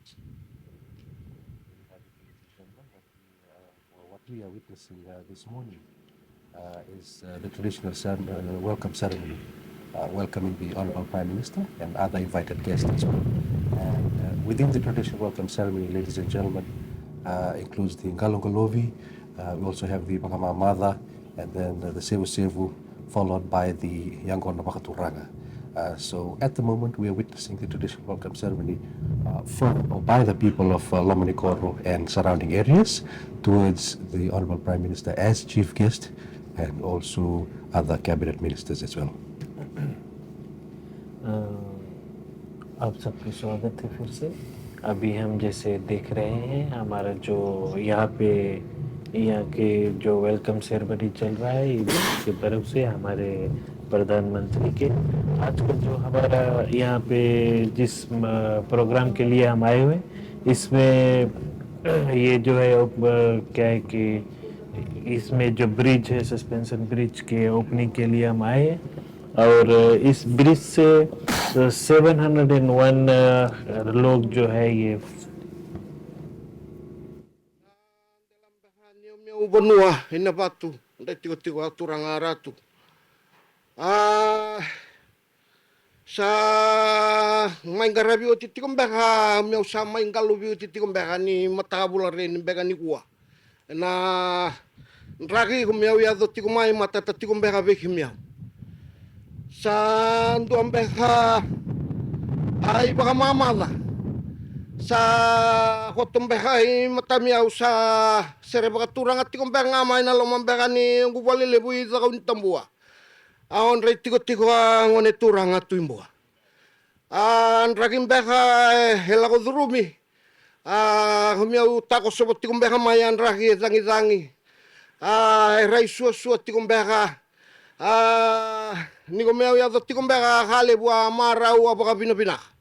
What we are witnessing uh, this morning uh, is uh, the traditional cere- uh, welcome ceremony, uh, welcoming the Honorable Prime Minister and other invited guests as well. And uh, within the traditional welcome ceremony, ladies and gentlemen, uh, includes the Ngalongalovi. Uh, we also have the Vakamamada, and then uh, the Sevusevu, followed by the Yaqona Vakaturaga. Uh, so at the moment, we are witnessing the traditional welcome ceremony uh, for or by the people of uh, Lomanikoro and surrounding areas towards the Honorable Prime Minister as chief guest and also other cabinet ministers as well. अ, आप सबको स्वागत है फिर से। अभी हम जैसे देख रहे हैं, हमारा जो यहाँ पे, यहाँ के जो वेलकम सेरेमनी चल रहा है, ईडी की तरफ से हमारे प्रधानमंत्री के। आज का जो हमारा यहाँ पे जिस, अ, प्रोग्राम के लिए हम आए हुए हैं, इसमें, अ, ये जो है, अ, क्या है कि इसमें जो ब्रिज है, सस्पेंशन ब्रिज के ओपनिंग के लिए हम आए हैं। और इस ब्रिज से सेवन हंड्रेड एंड वन लोग जो है ये Vanua ina vatu dai tikotiko a turaga ratu. A sa mai qaravi oti tiko beka, meu sa mai qalovi oti tiko beka ni mataka vula reni beka nikua. Na draki ko meu yaco tiko mai matata tiko beka vei kemeu. Sa dua beka a ivakamamaca sa koto beka i matamiyau sa sere vakaturaga tiko beka ga mai na loma beka ni oqu valelevu i Cakaunitabua. A odra i tikotiko a gone turaga tu i Bua. A draki beka e lako curumi. A ko meu takosovo tiko beka mai a draki e cagicagi. A e rai suasua tiko beka. A ni ko meu yaco tiko beka ka levu a marau a vakavinavinaka.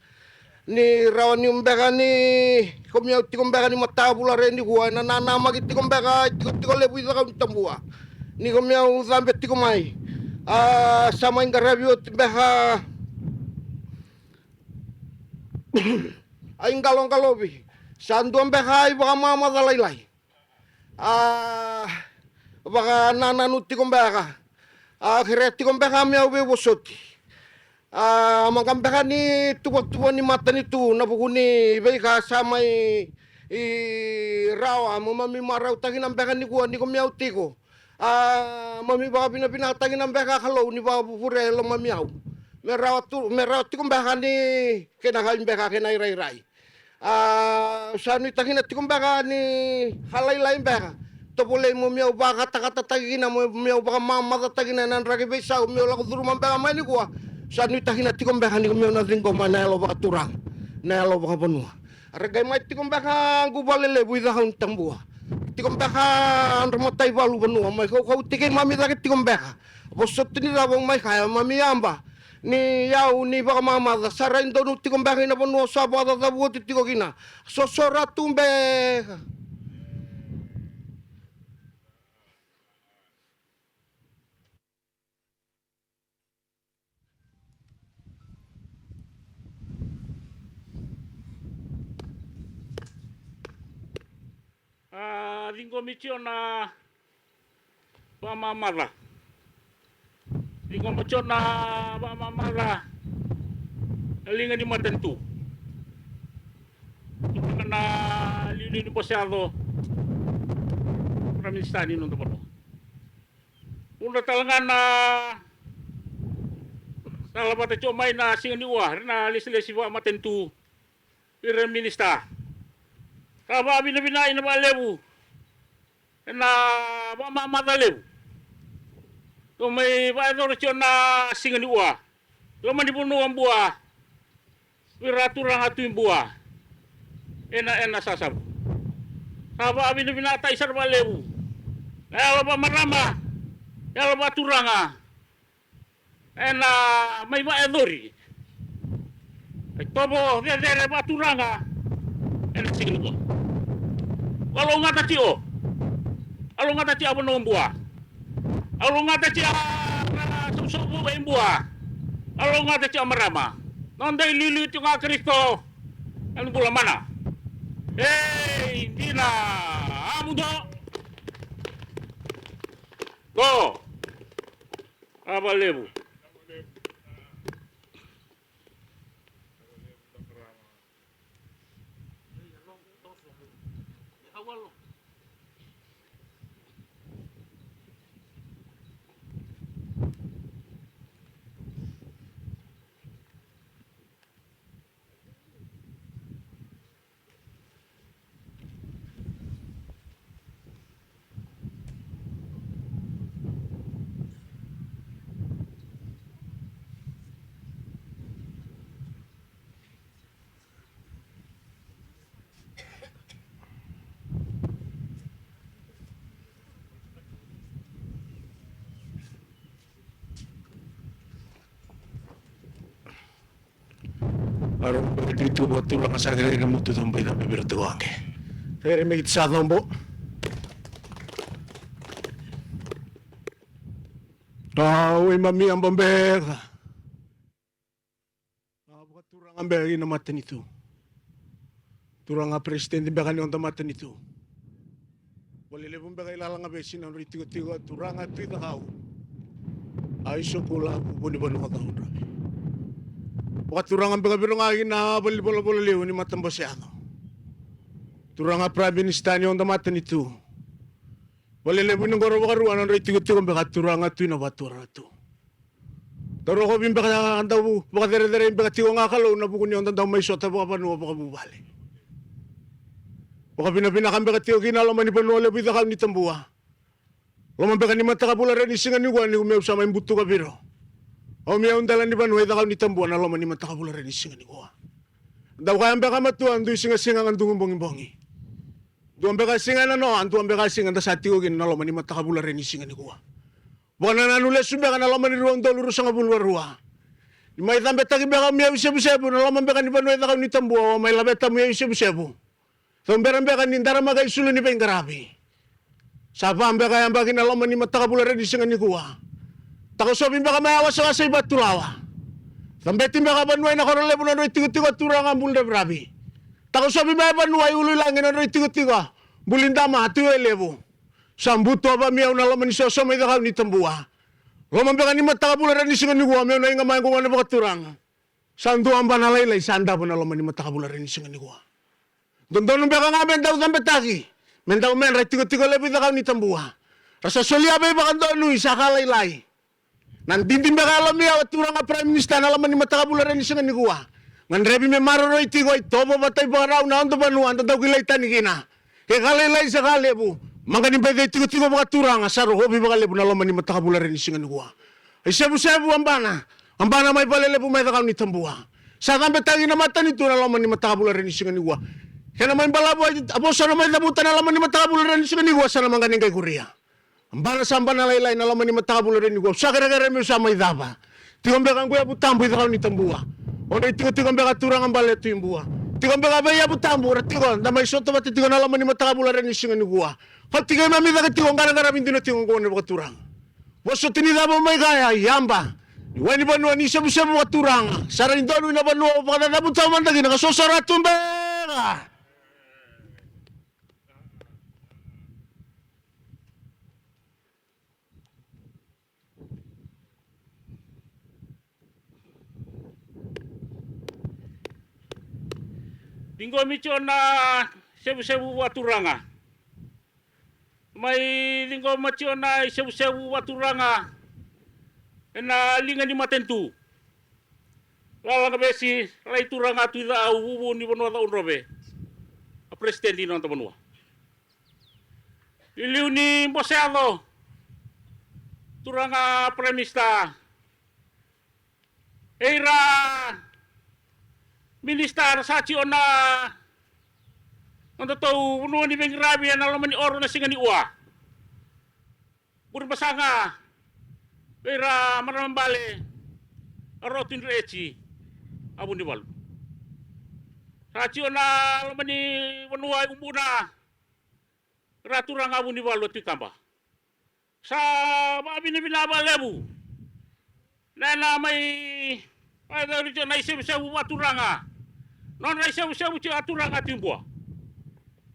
Ni rawa niu beka ni ko meu tiko beka ni matavula re nikua ena nanamaki tiko beka e tikotiko levu i Cakaunitabua. Ni ko meu cabe tiko mai a sa mai qaravi oti beka a iqaloqalovi. Sa dua beka a ivakamamaca lailai. A vakanananu tiko beka. A kerea tiko beka meu veivosoti. A maqa beka ni tuvatuva ni matanitu na vuku ni veika sa mai i rawa mo mami marautaki na beka nikua ni ko meu tiko. A mami vakavinavinakataki na beka a Kalou ni vakavuvure e lomami au. Me rawa tu, me rawa tiko beka ni kena kai beka kena irairai. A sa nuitaki na tiko beka ni ka lailai beka. Tovolei mo meu vakatakatataki kina mo meu vakamamacataki na ena draki veisau meu lako curuma beka mai nikua. Sa nuitaki na tiko beka ni ko meu na ciqoma na yalo vakaturaga na yalo vakavanua. Ra qai mai tiko beka qu valelevu i Cakaunitabua. Tiko beka dra matai valu vanua mai kaukauti keimami cake tiko beka. Vosoti ni cava au mai kaya mami yaba ni yau ni vakamamaca sa rai donu tiko beka ina vanua sa vakacacavu oti tiko kina. Sosora tu beka. A ciqomi tiko na vakamamaca. Ciqomi tiko na vakamamaca na liga ni matanitu. Tiko na liuliu ni bose yaco. Prime Minister ni noda vanua. Udra tale ga na sala vata tiko mai na siga ni ua, na lesilesi vakamatanitu. Ira na minisita. Ka vakavinavinaka ina vakalevu ena vakamamaca levu. Tou mai vakayacora tiko na siga ni ua. Loma ni vanua Bua. Vei ira turaga tu i Bua. Ena, ena sasavu. Sa vakavinavinakataki sara vakalevu. Na yalo vakamarama. Yalo vakaturaga. Ena mai vakayacori. Itovo cecere vakaturaga. Ena siga ni ua. Vakalougatataki o. Vakalougatataki a vanua Bua. Vakalougatataki a sausauvou e Bua. Vakalougatataki a marama. Noda iliuliu tiko ga Karisito. Ena bula mana. Ei, dina. A mudo. Go. A vakalevu. Aro, tu, tu, tu, tu, sa kere na mutu, tu, bai, bai, bai, tu, ake. Kere me ki sa, tu, bo. A, oi, mami, a, bo, be, ka. A, vakaturaga beka ina matanitu. Turaga peresitedi beka ni noda matanitu. Valelevu beka i Lalagavesi na nodra itikotiko, turaga Tui Cakau. A, i Sokula, vuvu ni vanua Cakaudrove. Vakaturaga beka vei ira ga kina valenivolavola liu ni matabose yaco. Turaga Prime Minister ni noda matanitu. Valelevu ina qoro vakarua na nodra itikotiko beka turaga Tui Navatu Ratu. Dau rokovi beka, dau vakacerecerei beka tiko ga Kalou na vuku ni noda dau mai sota vakavanua, vakavuvale. Vakavinavinaka beka tiko kina loma ni vanua levu i Cakaunitabua. Loma beka ni matakavula re ni siga nikua, ni ko meu sa mai butuka vei ira. Au meu dela ni vanua i Cakaunitabua na loma ni matakavula re ni siga nikua. Dau kaya beka matua, dui sigasiga ga dugu bogibogi. Dua beka siga ena noa, dua beka siga da sa tiko kina na loma ni matakavula re ni siga nikua. Vakanananu lesu beka na loma ni rua udolu ruasagavulu ka rua. Ni mai cabetaki beka meu i Sevusevu, na loma beka ni vanua i Cakaunitabua, o mai laveta meu i Sevusevu. Cau bera beka ni daramaka i sulu ni veiqaravi. Sa va beka yabaki na loma ni matakavula re ni siga nikua. Takosovi beka mai a wasawasa i Vatulawa. Cabeti beka vanua ina koro levu na nodra itikotiko turaga Buludraviravi. Takosovi mai vanua i Uluilagi na nodra itikotiko. Bulidama, Tui Wailevu. Sa butu a vamiau na loma ni sosomo i Cakaunitabua. Loma beka ni matakavula re ni siga nikua, meu na iga mai qo na vakaturaga. Sa dua bana lailai sa davo na loma ni matakavula re ni siga nikua. Dodonu beka ga me dau cabetaki, me dau medra itikotiko levu i Cakaunitabua. Ra sa solia veivakadonui sa ka lailai. Na didi beka e lomia o turaga Prime Minister na loma ni matakavula re ni siga nikua. Gadrevi me maroroi tiko, itovo vata ivakarau na noda vanua, da dau kilai tani kina. Ke ka lailai se ka levu, maqa ni baica itikotiko vakaturaga, sa rokovi vakalevu na loma ni matakavula re ni siga nikua. I Sevusevu a bana, a bana mai Valelevu mai Cakaunitabua. Sa cabetaki na matanitu na loma ni matakavula re ni siga nikua. Kena mai balavu a vosa na mai cavuta na loma ni matakavula re ni siga nikua, sa na maqa ni qai kuria. A bana sa bana lailai na loma ni matakavula re nikua. Sa kerekere meu sa mai cava. Tiko beka qo Yavutabu i Cakaunitabua. O dei tiko, tiko beka turaga bale Tui Bua. Tiko beka vei Yavutabu, ra tiko, da mai sota vata tiko na loma ni matakavula re ni siga nikua. Kau tiko i mami cake tiko, qaraqaravi dina tiko qo na vakaturaga. Vosoti ni cava mai kaya, yaba. Ni wai ni vanua ni Sevusevu vakaturaga. Sa rai donu ina vanua, vakacacavu taumada kina, ka sosora tu beka. Ciqomi tiko na Sevusevu vakaturaga. Mai ciqoma tiko na isevusevu vakaturaga ena liga ni matanitu. Lalagavesi, rai turaga Tui Cakau, vuvu ni vanua Cakaudrove. A peresitedi ni noda vanua. Iliu ni bose yaco, turaga Prime Minister, e ira minisita era sa tiko na nodatou vanua ni veiqaravi ena loma ni oro na siga ni ua. Burebasaga vei ira marama bale, a Rotu Dredre Etsi, a Vunivalu. Sa tiko na loma ni vanua e Ubuna, ra turaga Vunivalu, a Tui Kaba. Sa vakavinavinaka vakalevu na, na mai, mai cari tiko na isevusevu vakaturaga. Nodra isevusevu tiko a turaga Tui Bua.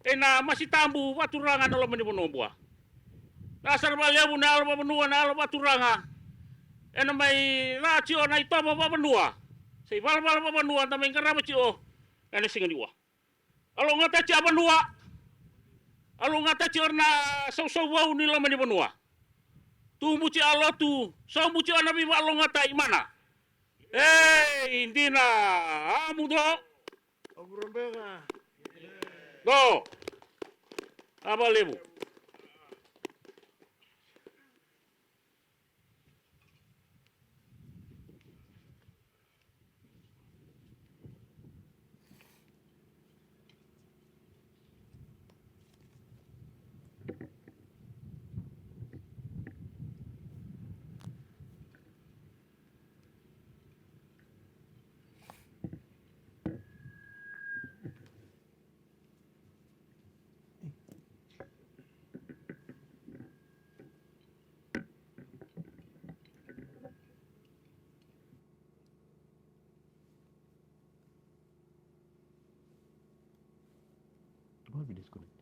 ena masi tabu vakaturaga ena loma ni vanua Bua. Na sara vakalevu na yalo vakavanua, na yalo vakaturaga, ena mai ca tiko na itovo vakavanua se ivalavala vakavanua da mai qarava tiko ena siga ni ua. Vakalougatataki a vanua. Vakalougatataki ira na sausauvou ni loma ni vanua. Tubuti a lotu, sobuti o na veivakalougatataki mana. Ei, dina, a mudo. Do. A vakalevu. Why we disconnect?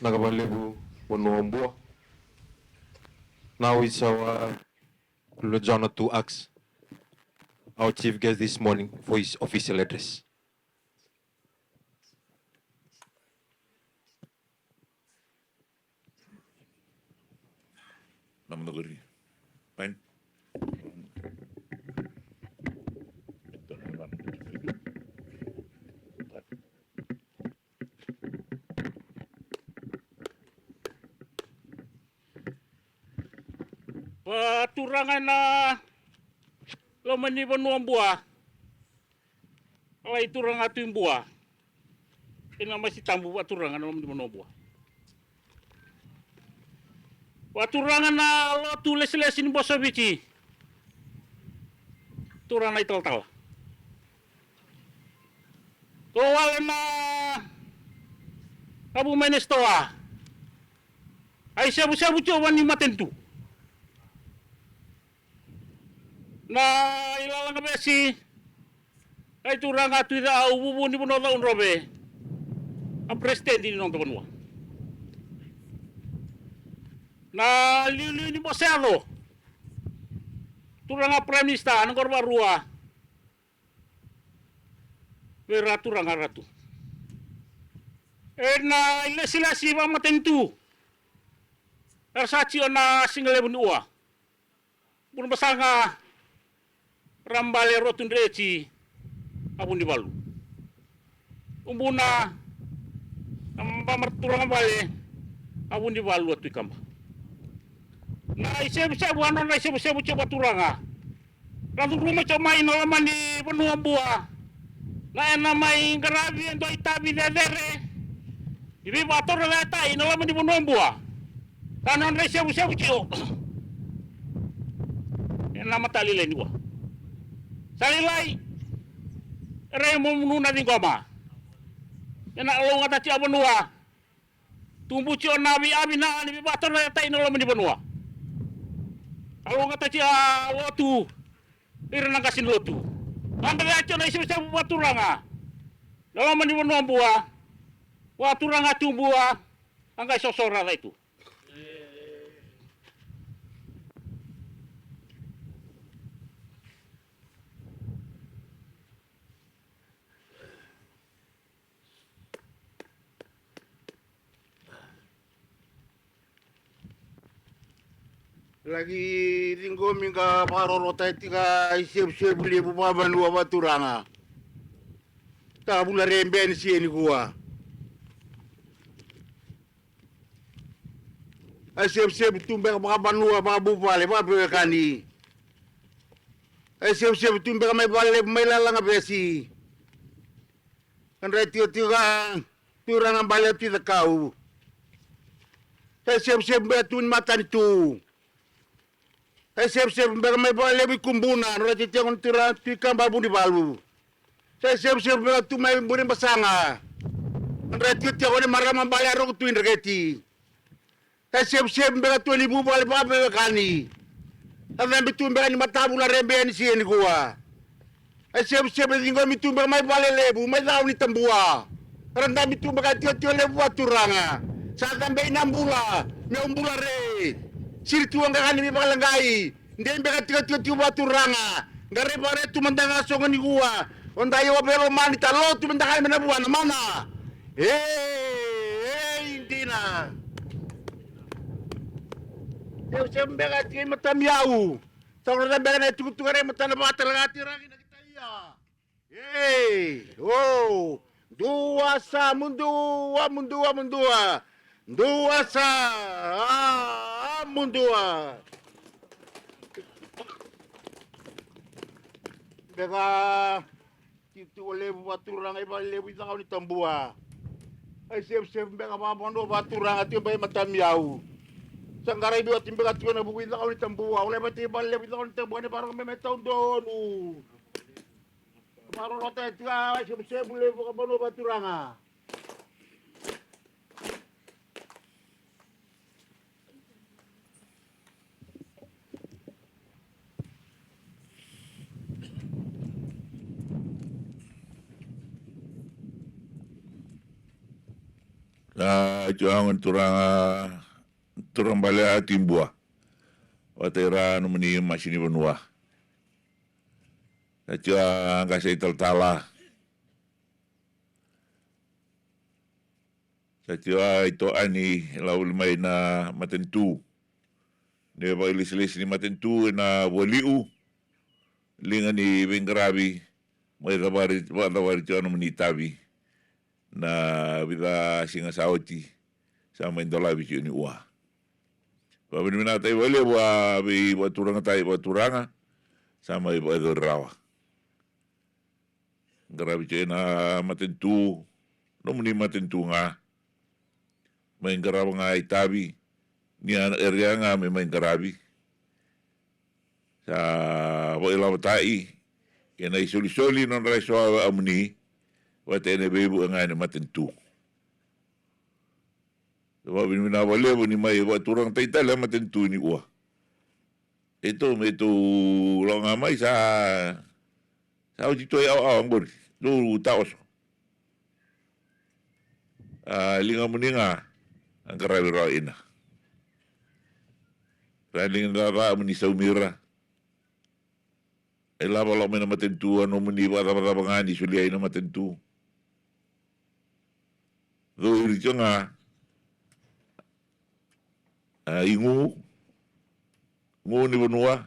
Vinaka vakalevu Vanua Bua. Now it's our Lojana to ask our chief guest this morning for his official address. Nama na gori. Fine. Vakaturaga ena loma ni Vanua Bua. Lai turaga Tui Bua. Ena masi tabu vakaturaga ena loma ni Vanua Bua. Vakaturaga na lotu lesilesi ni Bosoviti. Turaga na italatala. Ko wale na kavu mai na sitoa. Ai sevusevu tio vani matanitu. Na ilalaga vesi. Ai turaga Tui Cau, vuvu ni Vanua Cau Drove. A president ni noda vanua. Na liuliu ni Bose Yaco. Turaga Prime Minister, na qoro varua. Vei ira turaga ratu. Ena ilesilesi vakamatanitu. Era sa tio na sigalevu ni ua. Burebasaga, Rabale, Rotudreti, a Vunivalu. Ubuna, na ba marama turaga bale, a Vunivalu a Tui Kaba. Na isevusevu, a nona isevusevu tio vakaturaga. Ra curuma tio mai na loma ni Vanua Bua. Na ena mai qaravi e dua itavi cecere. Ni veivakatorocaketaki na loma ni Vanua Bua. Ka nodra isevusevu tio. Ena matalailai ni ua. Sa lailai. Era i momunu na ciqoma. Ena kalougata tio a vanua. Tubu tio na veiavi na ni veivakatorocaketaki na loma ni vanua. Kalougata tio a lotu. Ira na qase ni lotu. Anda vei a tio na isevusevu vakaturaga. Na loma ni Vanua Bua. Vakaturaga Tui Bua. A qai sosora cai tu. Laki ciqomi ka vakarorotaki tiko na isevusevu levu vakavanua vakaturaga. Tavula Rebeni siga nikua. A isevusevu tu beka vakavanua, vakavuvale, vakaveiwekani. A isevusevu tu beka mai Valelevu, mai Lalaga Vesi. Ka dra tikotiko a turaga bale a Tui Cakau. Sa isevusevu beka tu ni matanitu. Sa isevusevu beka mai Valelevu i Kubuna, nodra tiko na turaga Tui Kaba a Vunivalu. Sa isevusevu beka tu mai Burebasaga. Nodra tikotiko ni marama bale a Roko Tui Dreketi. Sa isevusevu beka tu ni vuvale vakaveiwekani. Sa cabe tu beka ni matavula Rebeni siga nikua. Sa isevusevu e ciqomi tu beka mai Valelevu, mai Cakaunitabua. Era dabe tu beka tikotiko levu vakaturaga. Sa cabei na bula, meu bula re. Siri tu oqaqa ni veivakaleqai. Dei beka tikotiko tiko vakaturaga. Qara ivakare tu mada ga sogo nikua. O dai o veilomani talo tu mada ga me na vua na mana. E, e, dina. Sevusevu beka tiko i matami au. Sa ura beka na itukutuku re matana vakatara ga tiraki na kita ia. Ei, o, dua sa mudua, mudua, mudua. Dua sa, a, mudua. Beka tiko levu vakaturaga i Valelevu i Cakaunitabua. Ai sevusevu beka vakavanua vakaturaga tiko bai matami au. Sa qaravi oti beka tiko na vuku i Cakaunitabua. Au leva tiko i Valelevu i Cakaunitabua ni vakarogo me me taudonu. Vakarorota e tika, ai sevusevu levu vakavanua vakaturaga. Sa tiko a gone turaga, turaga bale a Tibua. Vata ira nomuni masi ni vanua. Sa tiko a qase italatala. Sa tiko a itoani lavuli mai na matanitu. Ni vakailesilesi ni matanitu ena vualiu. Liga ni veiqaravi. Mai cavari, vakacavari tiko a nomuni itavi. Na vica siga sa oti. Sa mai dolavi tiko ni ua. Vakavinavinakataki vakalevu a veivakaturagataki vakaturaga. Sa mai vakayacori rawa. Qaravi tiko ena matanitu, nomuni matanitu ga. Mai qarava ga itavi, ni a na eria ga me mai qaravi. Sa vakailavotaki, ena isolisoli nodra eso a vakamuni, vata ena veivuke ga ni matanitu. Sa vakavinavinaka vakalevu ni mai vakaturagataki tale a matanitu ni ua. Keitou me tou lako ga mai sa, sa oti tu e aoao oqori. Tou taoso. A ligamuni ga, a qaravi rawa ina. Sa liga ni cacamuni saumi ira. E lava lako mai na matanitu, a nomuni vakacavacava ga ni solia ina matanitu. Cou iri tiko ga, a, igu, gu ni vanua,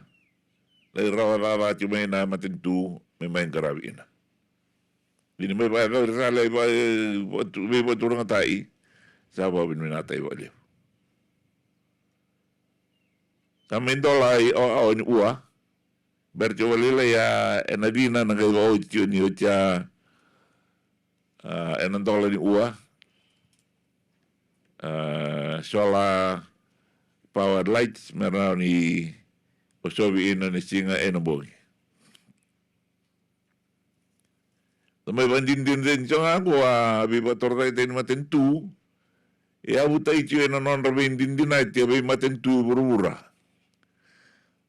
lai rawa caca tiko mai na matanitu, me mai qaravi ina. Ni mai vakayacori sa lai va-, vatu-, veivakaturagataki, sa vakavinavinakataki vakalevu. Sa mai dola i aoao ni ua, bera tiko vakalailai a, ena cina na qai vakaoti tiko ni oti a, a, ena dola ni ua. A, solar powered lights, me rawa ni osovi ina na siga ena bogi. Sa mai vakadinadinataki tiko ga qo a veivakatorocaketaki ni matanitu. E yavutaki tiko ena nodra veidinadinati a veimatanitu e vuravura.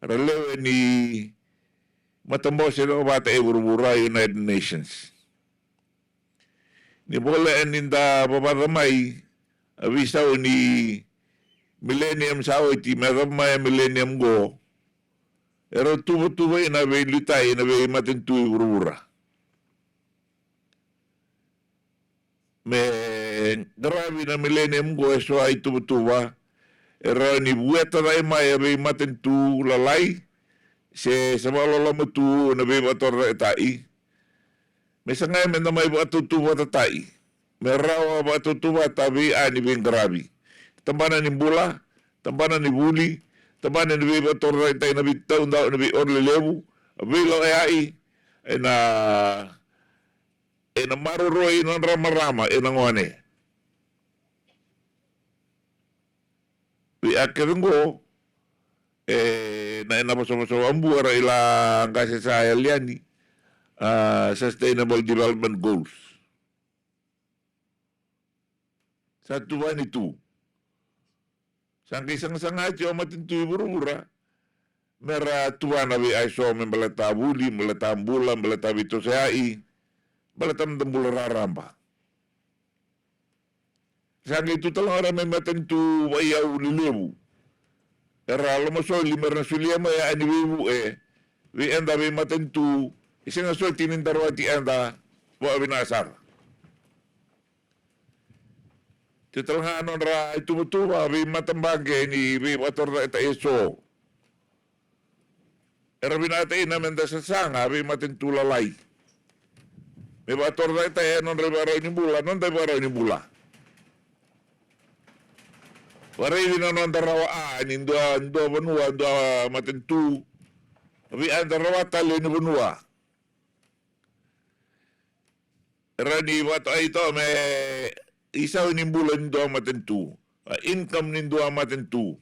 Ra lewe ni matabose cakacaka vata e vuravura, United Nations. Ni voleka ni da vavaca mai a veisau ni millennium sa oti me yacova mai a millennium qo. E rau tuvatuva ina veiliutaki ina veimatanitu i vuravura. Me qaravi na millennium qo eso a ituvatuva, e rawa ni vueta cake mai a veimatanitu lalai, se sa vakaloloma tu na veivakatorocaketaki. Me sagai me da mai vakatautauvatataki. Me rawa vakatautauvata vei a ni veiqaravi. Tabana ni bula, tabana ni vuli, tabana ni veivakatorocaketaki na veitaudaku, na veioro lelevu, a veilawayaki, ena, ena maroroi nodra marama, ena gone. Vei a kece qo, e, na, ena vosavosa vabua ra ila qase sa yali yani, a, Sustainable Development Goals. Sa tuvani tu. Sa qai sagasaga tiko a matanitu i vuravura. Me ra tuvana vei a eso me baleta vuli, baleta bula, baleta veitosoyaki, baleta noda bula raraba. Sa qai tu tale ga o ira me matanitu vaiyau lelevu. Era lomasoli me ra na solia mai a ni veivuke vei eda veimatanitu, e sega soti ni da rawati eda vakavinaka sara. Tiko tale ga nodra ituvatuva veimatabaqe ni veivakatorocaketaki eso. Era vinakata ina me da sasaga veimatanitu lalai. Me vakatorocaketaki e nodra ivakarau ni bula, noda ivakarau ni bula. Vakaraici na noda rawa a ni dua, dua vanua, dua matanitu. Vei a da rawata lewe ni vanua. Rawa ni vakatokai toka me isau ni bula ni dua matanitu. A income ni dua matanitu.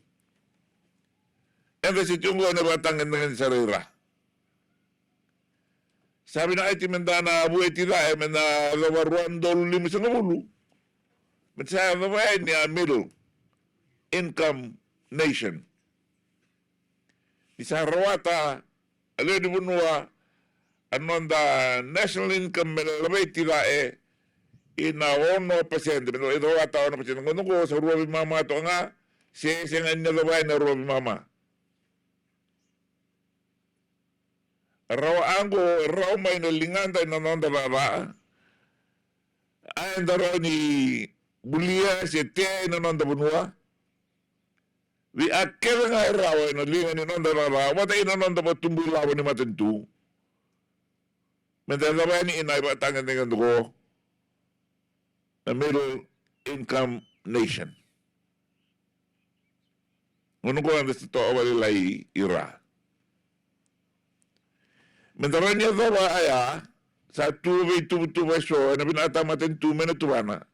Eda se tiko qo na vakatagedegede sara ira. Sa vinakati me da na vueti cake me na yacova rua na udolu limasagavulu. Me sa yacova yani a middle income nation. Ni sa rawata a lewe ni vanua a noda national income me laveti cake ina ono pasede, me da rawata ono pasede. Gauna oqo sa rua veimama toka ga, se sega ni na cava ina rua veimama. Rawa oqo, rawa mai na ligada ina noda cakacaka. A eda rawa ni bulia se tea ina noda vanua. Vei a kece ga e rawa ina liga ni noda cakacaka, vata ina noda vatubu ilavo ni matanitu. Me da cava yani ina ivakatagedegede oqo, a middle income nation. Gauna oqo eda sa toka vakalailai i ra. Me da rawa ni yacova aya, sa tu veituvatuva eso ena vinakata matanitu me na tuvana.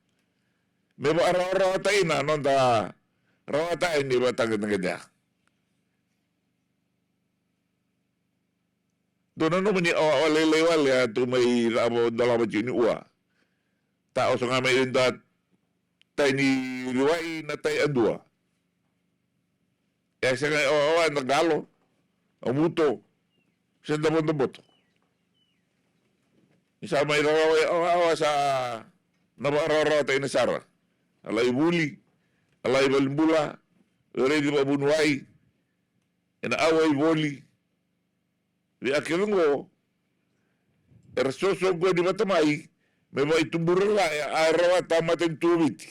Me vakarawarawataki na noda rawata yani ivakatagedegede. Dou nanuma ni awa, awa lailai wale a tu mai cava o dolava tiko ni ua. Ta oso ga mai e dua tai ni riwai na tai adua. E sega e awa, awa da qalo, a muto, se da vodoboto. Ni sa mai rarawa e awa, awa sa na vakarawarawataki na sara. A lai vuli, a lai valibula, e raici vakavuniwai, ena awa i voli. Vei a kece oqo era soso oqo ni vata mai me vakaitubura laya a rawata matanitu o Viti.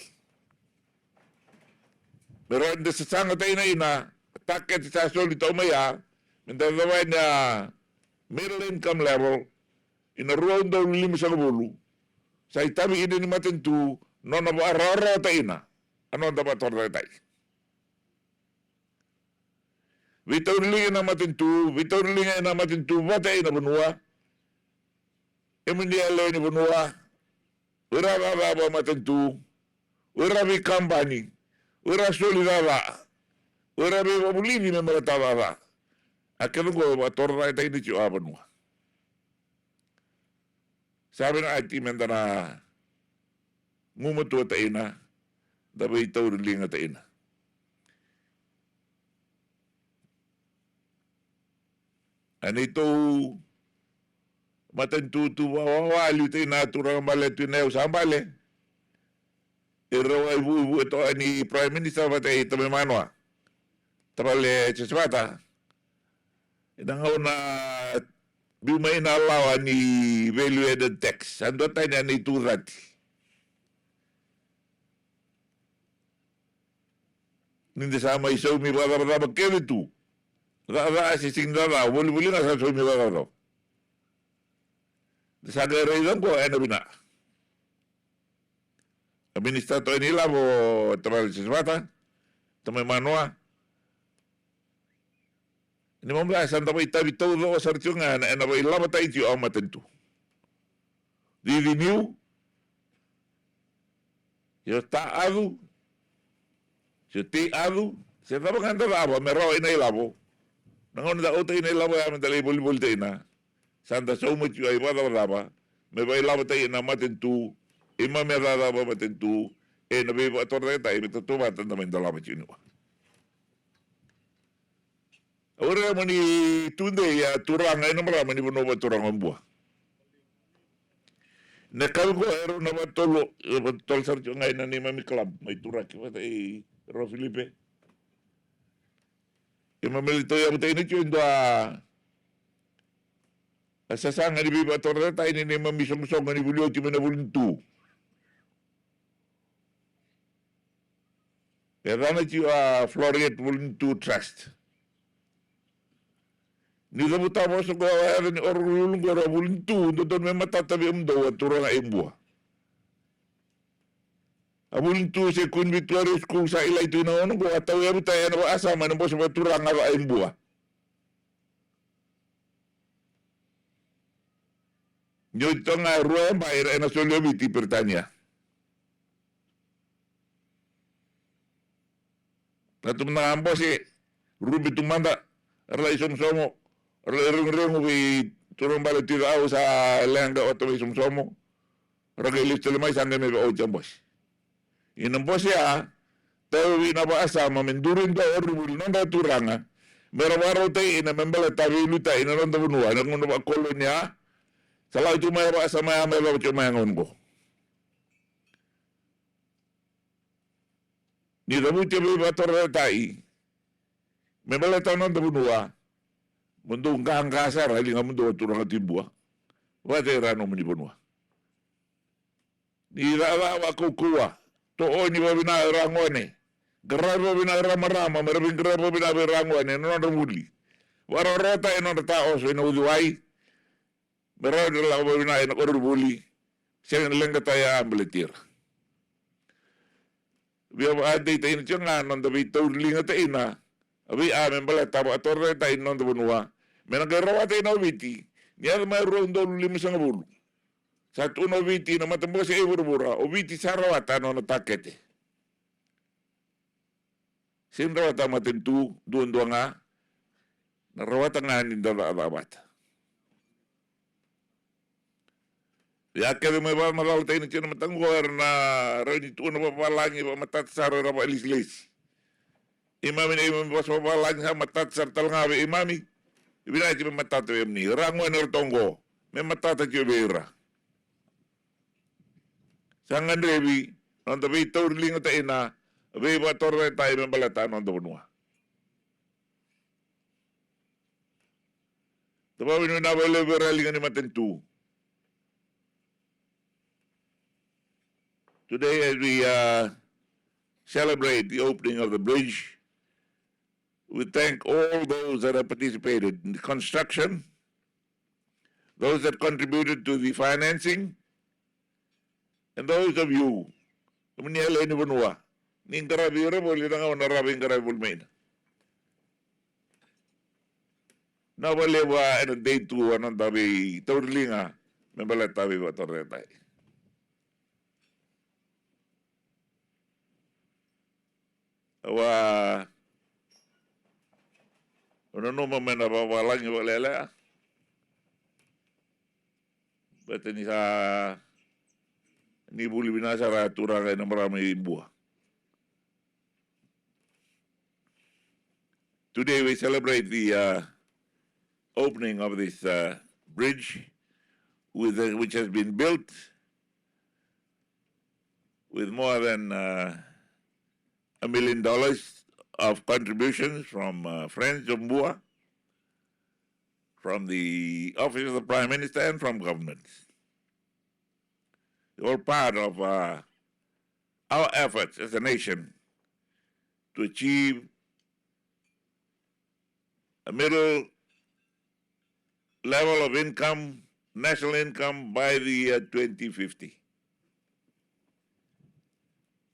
Me rawa ni da sasagataki na ina takete sa soli tau mai ya, me da cava yani a middle income level ina rua udolu limasagavulu. Sa itavi ina ni matanitu nona vakarawarawataki na a noda vakatorocaketaki. Veitauriliga ena matanitu, veitauriliga ena matanitu vata ena vanua. Emuni yalewa ni vanua, o ira cakacaka vakamatanitu, o ira veikabani, o ira soli cakacaka, o ira veivakavulici me baleta cakacaka. A kece oqo e vakatorocaketaki na tio a vanua. Sa vinakati me da na gumatua taina, da veitauri liga taina. A neitou matanitu tu vawawa liu taina, turaga bale tu ina yau sa bale. E rau a ivuivu e toka ni Prime Minister vata i Tamai Manoa, tavale Joseph Vata. Ina gauna biu mai na lawa ni value added tax, sa dua tani a neitou cati. Ni da sa mai saumi vakacavacava kece tu. Cakacaka se sigi ni cakacaka, volivoli ga sa saumi vakacavacava. Da sa qai raica oqo ena vina. A minisita toka ni lavo, tavale Joseph Vata, Tamai Manoa. Ni mamu sa da vakaitavi taucoko sara tiko ga ena, ena vakailavotaki tiko a matanitu. Cici niu, se o ta acu, se o tei acu, se cava ga da cava me rawa ina ilavo. Na gauna da kauta ina ilavo ya me da lai volivoli taina, sa da sauma tiko a ivakacavacava me vakailavotaina matanitu, e mami a cakacaka vakamatanitu, ena veivakatorocaketaki me tautauvata da mai dolava tiko niua. Au raica mo ni tudei a turaga ena marama ni vanua vakaturaga o Bua. Na kavi ko e rau na vakatolu, vakatolu sara tiko ga ina neimami club mai Turaki vata i Rua Filipe. E mameli tau yavuta ina tiko e dua a sasaga ni veivakatorocaketaki ni neimami soqosoqo ni vuli oti mai na vuli ni tu. E yacana tiko a Floreat Vuli ni Tu Trust. Ni cavuta vosa oqo a yaca ni oro lulu oqo a Vuli ni Tu, dodonu me matata vei kemudou a turaga e Bua. A Vuli ni Tu se Queen Victoria School sa ilai tu ina gauna oqo a tau yavuta ena vakasama ena bose vakaturaga vaka e Bua. Ni oti toka ga e rua e bai era ena soli o Viti i Peritania. Na tu mada ga bose, rube tu mada, ra lai somosomo, ra lai reguregu vei turaga bale tiko au sa leqa ota vei somosomo, ra qai lesu tale mai sa qai mai vei au oti a bose. Ina bose a, tauvi na vakasama me duri dua o rivuli nodra turaga, me ra vakarautaki ina me baleta veiliutaki ina noda vanua, ena gauna vakakolonia, sa lako tiko mai a vakasama ya me yacova tiko mai a gauna oqo. Ni cavuti a veivakatorocaketaki me baleta na noda vanua, mo dou qaqa sara e ligamudou a turaga Tui Bua vata kei ira na nomuni vanua. Ni cakacaka vakaukauwa, tooni vakavinaka ira gone, qaravi vakavinaka ira marama, me ra veiqaravi vakavinaka vei ira gone na nodra vuli. Vakarokorokotaki na nodra taoso ena uciwai, me rawa ni ra lako vakavinaka ena koronivuli, sega ni leqataki a baleti ira. Via vakadeitaki tiko ga na noda veitauriligataki na vei a me baleta vakatorocaketaki na noda vanua, me na qai rawata kina o Viti. Ni yaco mai rua na udolu limasagavulu, sa tukuna o Viti na matabose e vuravura, o Viti sa rawata na nona takete. Sega ni rawata matanitu duadua ga, na rawata ga ni da cakacaka vata. Ia kece mai vakamacalataki na tina mataqu era na rawa ni tukuna vakavalagi vakamatata sara era vakailesilesi. Imami na imami vosa vakavalagi sa matata sara tale ga vei imami. Vinaka tiko me matata vei imami. Ra gone era toqo me matata tiko vei ira. Sa gadrevi na noda veitauriligataki na veivakatorocaketaki me baleta na noda vanua. Da vakavinavinaka vakalevu vei ira na liga ni matanitu. Today, as we uh, celebrate the opening of the bridge, we thank all those that have participated in the construction, those that contributed to the financing, and those of you, kemuni yalewa ni vanua, ni qaravi ira voli na gauna ra veiqaravi voli mai na. Na vakalevu ena dei tu a noda veitauriliga me baleta veivakatorocaketaki. Au a, au nanuma me na vakavalagi vakalekaleka. Baleta ni sa ni vuli vinaka sara a turaga kei na marama i Bua. Today we celebrate the uh, opening of this uh, bridge with, uh, which has been built with more than uh, a million dollars of contributions from uh, friends of Bua, from the office of the Prime Minister and from government. All part of uh, our efforts as a nation to achieve a middle level of income, national income, by the year twenty fifty.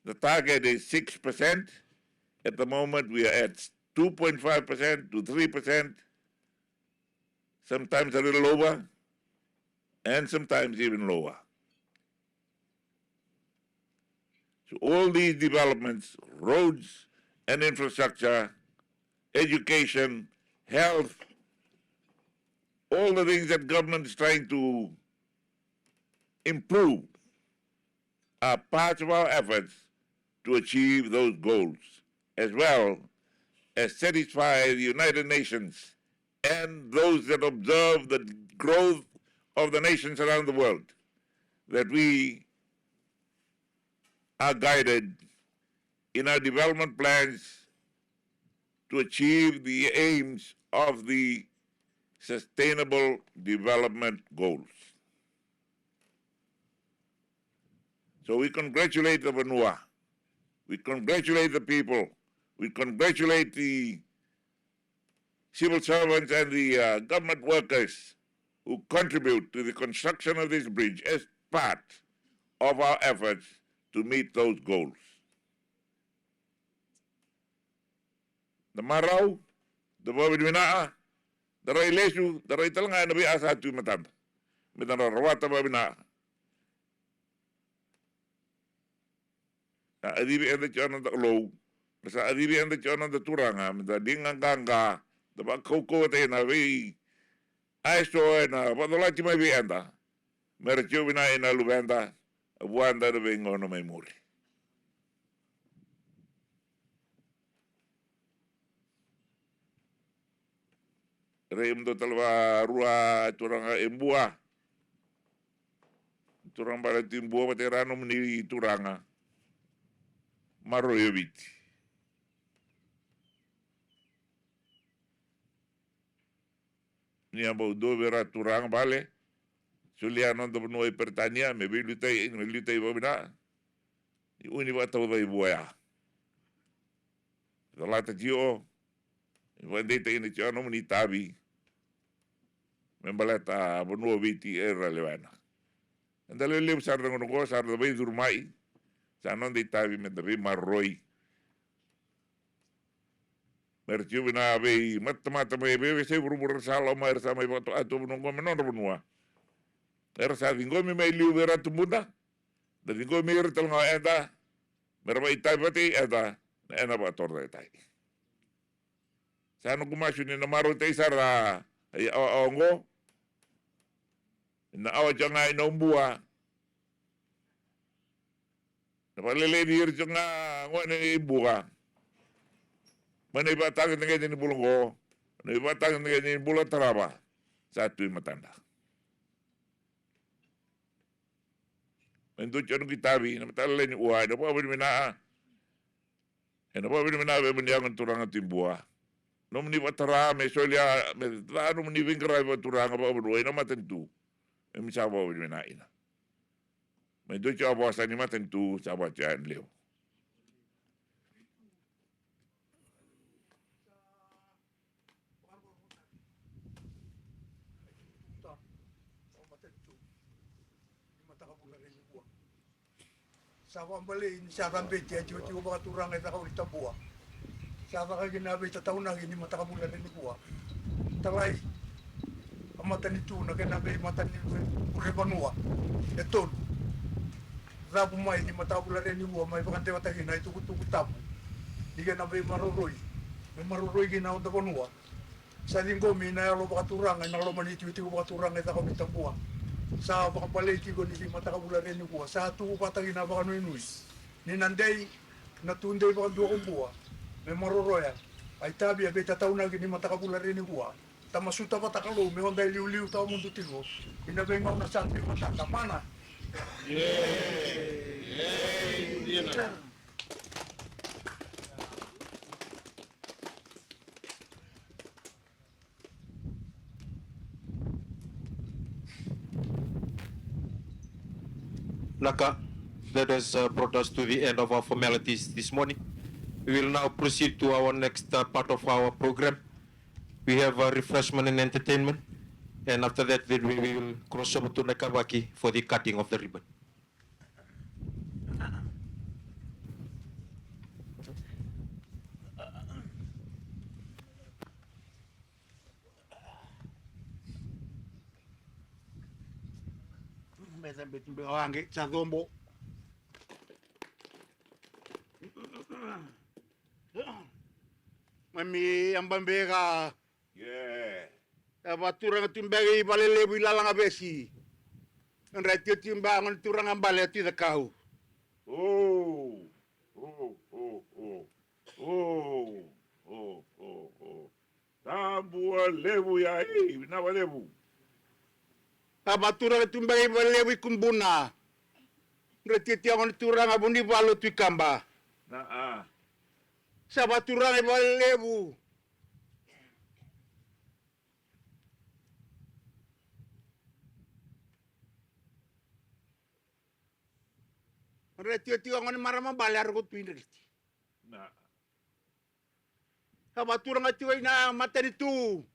The target is six percent. At the moment, we are at two point five percent to three percent, sometimes a little over, and sometimes even lower. So all these developments, roads and infrastructure, education, health, all the things that government is trying to improve are part of our efforts to achieve those goals, as well as satisfy the United Nations and those that observe the growth of the nations around the world, that we are guided in our development plans to achieve the aims of the Sustainable Development Goals. So we congratulate the vanua. We congratulate the people. We congratulate the civil servants and the uh, government workers who contribute to the construction of this bridge as part of our efforts to meet those goals. Da marau, da vakavinavinaka, da rai lesu, da rai tale ga ena vei a sa tu e matada. Me da na rawata vakavinaka. Na kacivi eda tiko na noda Kalou, me sa kacivi eda tiko na noda Turaga, me da liga qaqa, da vakaukauwataki na vei a eso ena vakacolati mai vei eda. Me ra tiko vinaka na luveda, a vuada na veigauna mai muri. Rei mudou tale vakarua turaga e Bua. Turaga bale tu e Bua vata kei ira nomuni turaga. Maroroi o Viti. Ni a bau dua vei ira turaga bale, solia na noda vanua i Peritania me veiliutaki, me liutaki vakavinaka. Ni uni vakataucai vua ya. Calata tiko, ni vakadeitaki na tiko na nomuni itavi me baleta vanua o Viti era lewena. Eda lewe levu sara na gauna oqo, sara na veicuru mai, sa noda itavi meda veimaroroi. Me ra tiko vei na veimatamata mai veiveiyasai vuravura era sa lako mai, era sa mai vakatoka tu vanua oqo me nodra vanua. Era sa ciqomi mai liu vei ira tubuda, da ciqomi ira tale ga o Eda, me ra vakaitavi vata kei Eda, na Eda vakatorocaketaki. Sa noqu masu ni na marautaki sara na awa, awa oqo. Ni na awa tiko ga i Naubua. Na vakaleleci ira tiko ga gone i Buka. Mai na ivakatagedegede ni bula oqo, na ivakatagedegede ni bula tarava, sa tu i matada. Me dua tiko noqu itavi, na mataka lailai ni Ua, ena vakavinavinaka. Ena vakavinavinaka vei kemuni yago ni turaga Tui Bua. Nomuni vakatara me solia, me ca nomuni veiqaravi vakaturaga vakavanua ena matanitu. Keimami sa vakavinavinaka kina. Me dua tiko a vosa ni matanitu, sa vaka tiko yani levu. Sa vakabalei ni sa cabeti a tikotiko vakaturaga e Cakaunitabua. Sa caka kina a veitataunaki ni matakavula re nikua. Talai a matanitu na kena veimatanitu e vanua e tolu. Cavu mai ni matakavula re nikua mai vakadewataki na itukutuku tabu ni kena veimaroroi, me maroroi kina a noda vanua. Sa ciqomi na yalo vakaturaga ena loma ni tikotiko vakaturaga e Cakaunitabua. Sa vakabalei tiko ni veimatakavula re nikua. Sa tuku vata kina vakanuinui ni na dei na tudei vakadua ko Bua me maroroya a itavi a veitataunaki ni matakavula re nikua. Ta masuta vata Kalou me oda iliuliu tawamudu tiko ina veigauna sa tiko matata. Mana. Naka, that has uh, brought us to the end of our formalities this morning. We will now proceed to our next uh, part of our program. We have uh, refreshment and entertainment, and after that, then we will cross over to Nakavaki for the cutting of the ribbon. Mesa beti be wange sa dombo. Mami amba beka. Yeah. E vakaturaga tu beka i Valelevu i Lalagavesi. Nodra tio tu beka gone turaga bale tu i Cakau. Oh, oh, oh, oh. Oh, oh, oh, oh. Tabua levu ya, ei, vinaka vakalevu. A vakaturaga tu beka i Valelevu i Kubuna. Nodra tio tu gone turaga Vunivalu tu i Kaba. Na a. Sa vakaturaga i Valelevu. Nodra tio tu gone marama bale a roko tu i Dreketi. Na. Sa vakaturaga tiko ina matanitu.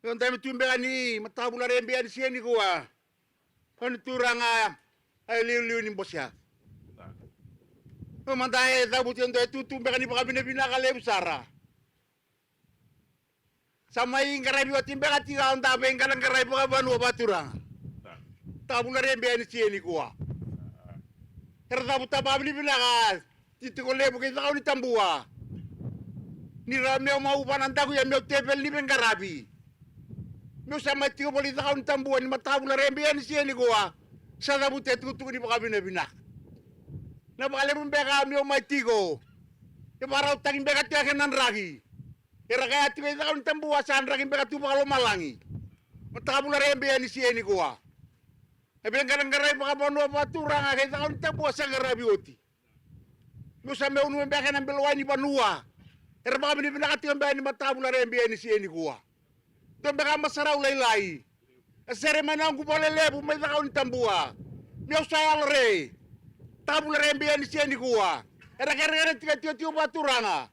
Io, dai me tu beka ni matakavula re beka ni siga nikua. Gone turaga a liuliu ni Bose. Io, mada e cavuti e dua e tutu beka ni vakavinavinaka levu sara. Sa mai qaravi oti beka tiko a noda veiqaraqaravi vakavanua vakaturaga. Matakavula re beka ni siga nikua. Era cavuta vakavinavinaka titiko levu kei Cakaunitabua. Ni ra meu mau vanadaku ia meu teveli ni veiqaravi. Meu sa mai tiko voli Cakaunitabua ni matakavula re beka ni siga nikua. Sa cavuta e tukutuku ni vakavinavinaka. Na vakalevu beka meu mai tiko. E vakarautaki beka tiko kena draki. Era kaya tiko i Cakaunitabua sa draki beka tu vakalomalagi. Matakavula re beka ni siga nikua. E veiqaraqarai vakavanua vakaturaga kei Cakaunitabua sa qaravi oti. Meu sa meu nume beka ena belowai ni vanua. Era vakavinavinaka tiko beka ni matakavula re beka ni siga nikua. Dua beka masarau lailai. E sere mai na noqu vale levu mai Cakaunitabua. Meu sa yalo re. Tavula re bia ni sia nikua. Era kerekere tiko tiko tiko vakaturaga.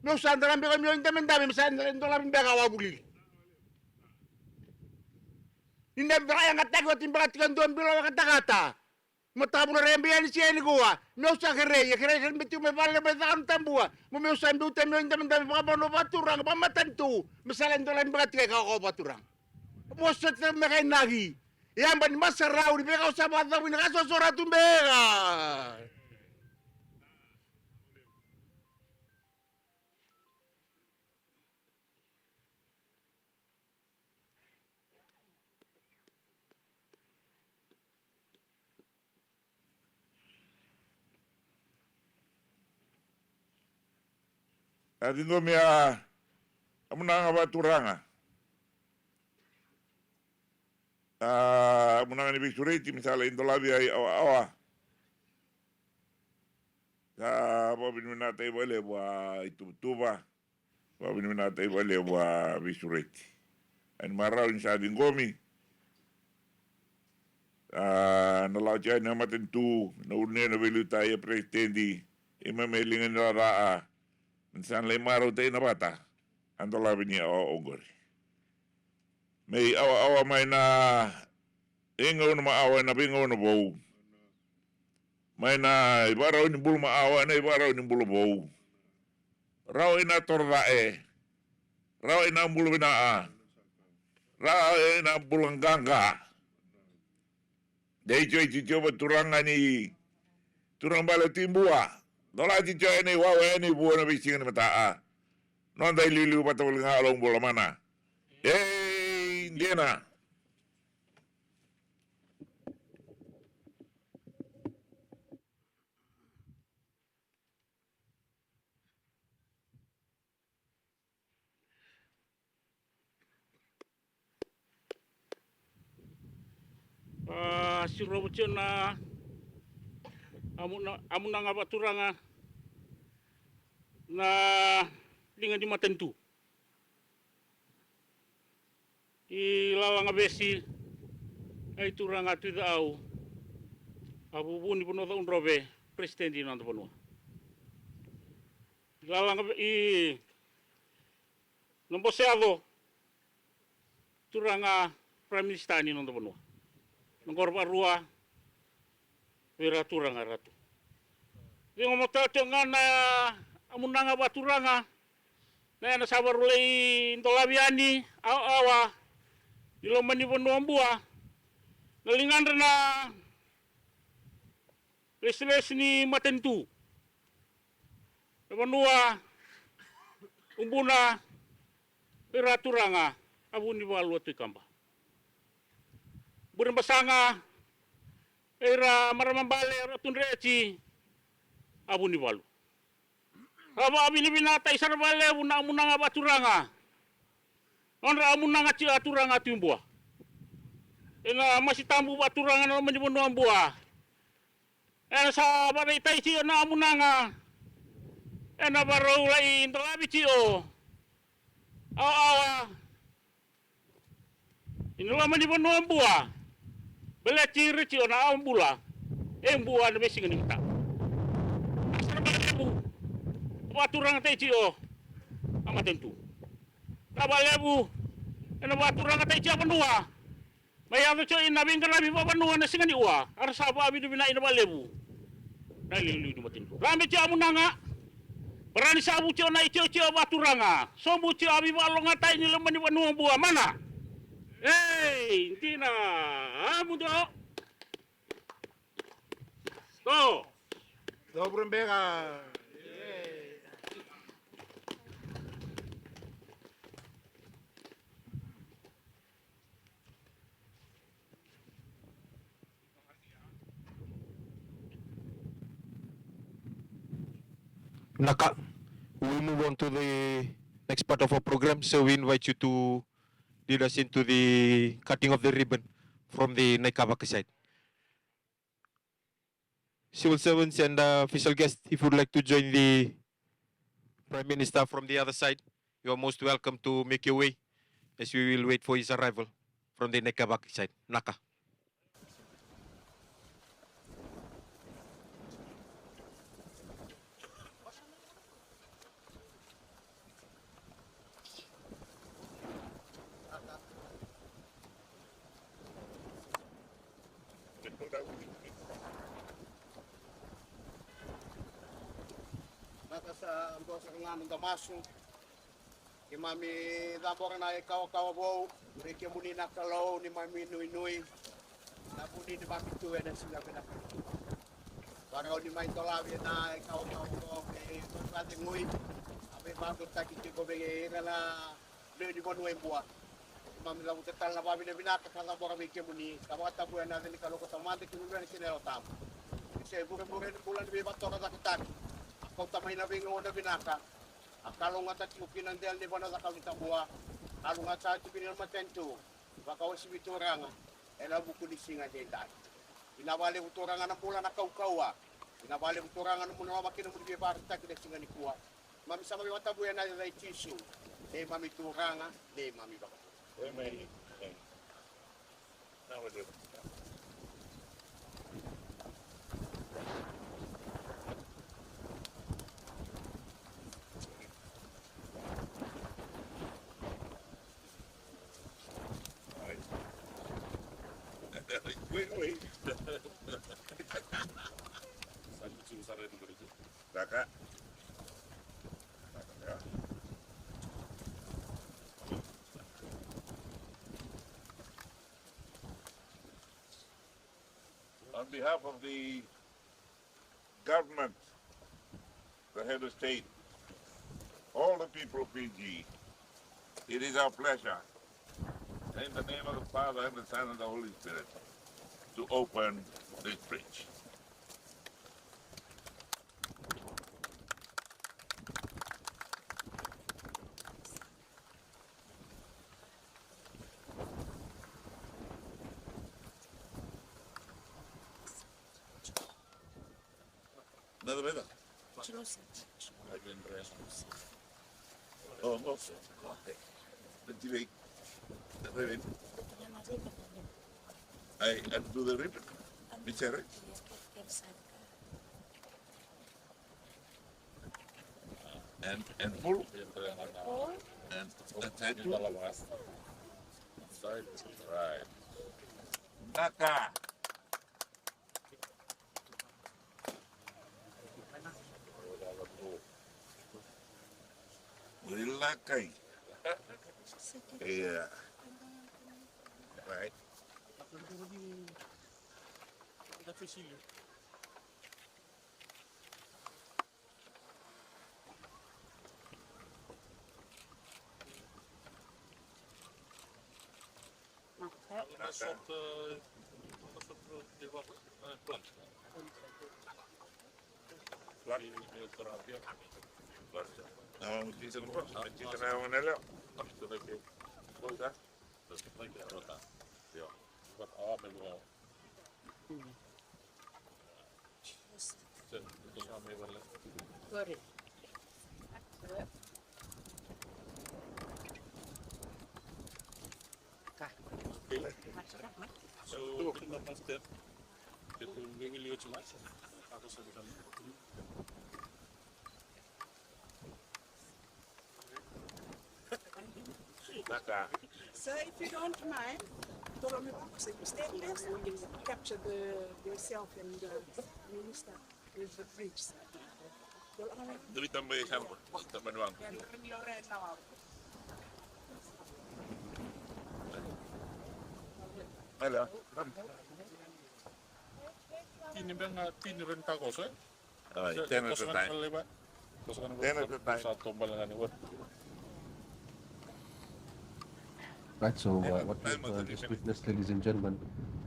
Meu sa dara beka meu idabedabe, meu sa dara dolavi beka au a vulili. Ni na vakayagataki oti beka tiko e dua bilo vakatakata. Mo tavula re bia ni sia nikua. Meu sa kerei, e kerei, kerei me tiko mai vale mai Cakaunitabua. Mo meu sa biuta meu idabedabe vakavanua vakaturaga vakamatanitu. Me sa lai dolavi beka tiko e kakau vakaturaga. Mo sa tiko me kainaki. Yaba ni masarau ni veka au sa vakacavuni ka sosoratu beka. A ciqomi a, a munaga vakaturaga. A munaga ni veisureti me sa lai dolavi ai awa, awa. Sa vakavinavinakataki vakalevu a ituvatuva. Vakavinavinakataki vakalevu a veisureti. A ni marau ni sa ciqomi. A na lawa tiko yani na matanitu, na ulu ni na veiliutaki a peresitedi, e mai mai liga ni lawa ca a. Me sa na lai marautaki na vata. A dolavi ni awa oqori. Me i awa awa mai na veigauna ma awa ena veigauna vou. Mai na ivakarau ni bula ma awa ena ivakarau ni bula vou. Rawa ina toro ca e. Rawa ina bula vina a. Rawa ina bula qaqa. Dei tio i tio tio vakaturaga ni turaga bale o Tibua. Dola tio tio ena iwawa ena ivua na veisiga ni mata a. Noda iliuliu vata voli ga a lau bula mana. Ei dina. A sirova tio na amuna, amunaga vakaturaga na liga ni matanitu. I lalaga vesi a ituraga a Tui Cau, a vuvu ni vanua Caudrove, peresitedi ni noda vanua. I lalaga ve, i na bose yaco, turaga Prime Minister ni noda vanua. Na qoro vakarua, vei ira turaga ratu. Ciqoma tale tiko ga na amunaga vakaturaga na yacana sa vakarulai dolavi yani awa awa ni loma ni vanua Bua. Na ligadra na lesilesi ni matanitu. Na vanua Ubuna, ira turaga a Vunivalu a Tui Kaba. Burebasaga, ira marama bale a Ratu Dreti a Vunivalu. Sa vakavinavinakataki sara vakalevu na amunaga vakaturaga. Nodra amunaga tio a turaga a Tui Bua. Ena masi tabu vakaturaga na loma ni vanua Bua. Ena sa vakaraitaki tio na amunaga. Ena vakarau lai dolavi tio. Awa, awa. Ina loma ni vanua Bua. Baleti ira tio na awa bula. E Bua na veisiga ni mata. Sa na vakalevu. Vakaturagataki tio. A matanitu. Sa vakalevu. Ena vakaturagataki tio a vanua. Mai yaco tio ina veiqaravi vakavanua na siga ni ua, a ra sa vakavinavinaka ina vakalevu. Na iliuliu ni matanitu. Rabe tio a munaga. Parani sa vu tio na itiotio vakaturaga. Sobu tio a veivakalogataki ni loma ni vanua Bua mana. Ei, dina. A mudu. Sto. Dobro beka. Naka. We move on to the next part of our program, so we invite you to lead us into the cutting of the ribbon from the Naikavaka side. Civil servants and, uh, official guests, if you would like to join the Prime Minister from the other side, you are most welcome to make your way. as we will wait for his arrival from the Nekevaki side. Naka. Naka, sa dua sara ga na noda masu. Keimami cabora na ikawakawa vou vei kemuni na Kalou, neimami nuinui, na vu ni neimami tu ena siga vinaka. Varau ni mai dolavi ena ikawakawa vou me vakacegui, a veivakauqeti tiko vei ira na lewe ni vanua e Bua. Keimami cavuta tale na vavinavinaka ka cabora vei kemuni, ka vakatavuya na yaca ni Kalou ko Tamada kei Luvena kei na Yalo Tabu. Ni sa ivurevure ni bula ni veivakatorocaketaki, a kauta mai na veigauna vinaka, a kalougata tiko kina na dela ni vanua cakavi tabua, kalougata sara tiko kina na matanitu. Vakawasei Turaga ena vuku ni siga edaidai. Vinaka vakalevu Turaga na bula, na kaukauwa. Vinaka vakalevu Turaga na nomuni loloma kei na nomuni veivakaraitaki ena siga nikua. Keimami sa mai vakatavuya ena yaca i Jisu, neimami Turaga, neimami Vakabula. Amen. Amen. Wait, wait. Sa lutu sara e tu. Taka. Taka, ya. On behalf of the government, the head of state, all the people of Fiji, it is our pleasure, in the name of the Father, and the Son, and the Holy Spirit, to open this bridge. Nada, nada. Oh, no. Did they, the ribbon? I undo the ribbon. Michelle? And, and pull. And, and tight. Right. Naka. Relakai. Yeah. Right. So if you don't mind, Tolomi, so you stay there, so we can capture the, yourself and the minister with the bridge. Dovita mai e samba, tamani waqa. Hello. Tini beka, tini reni takoso, e? Ai, ten at a time. Ten at a time. Right, so uh, what we've uh, just witnessed, ladies and gentlemen,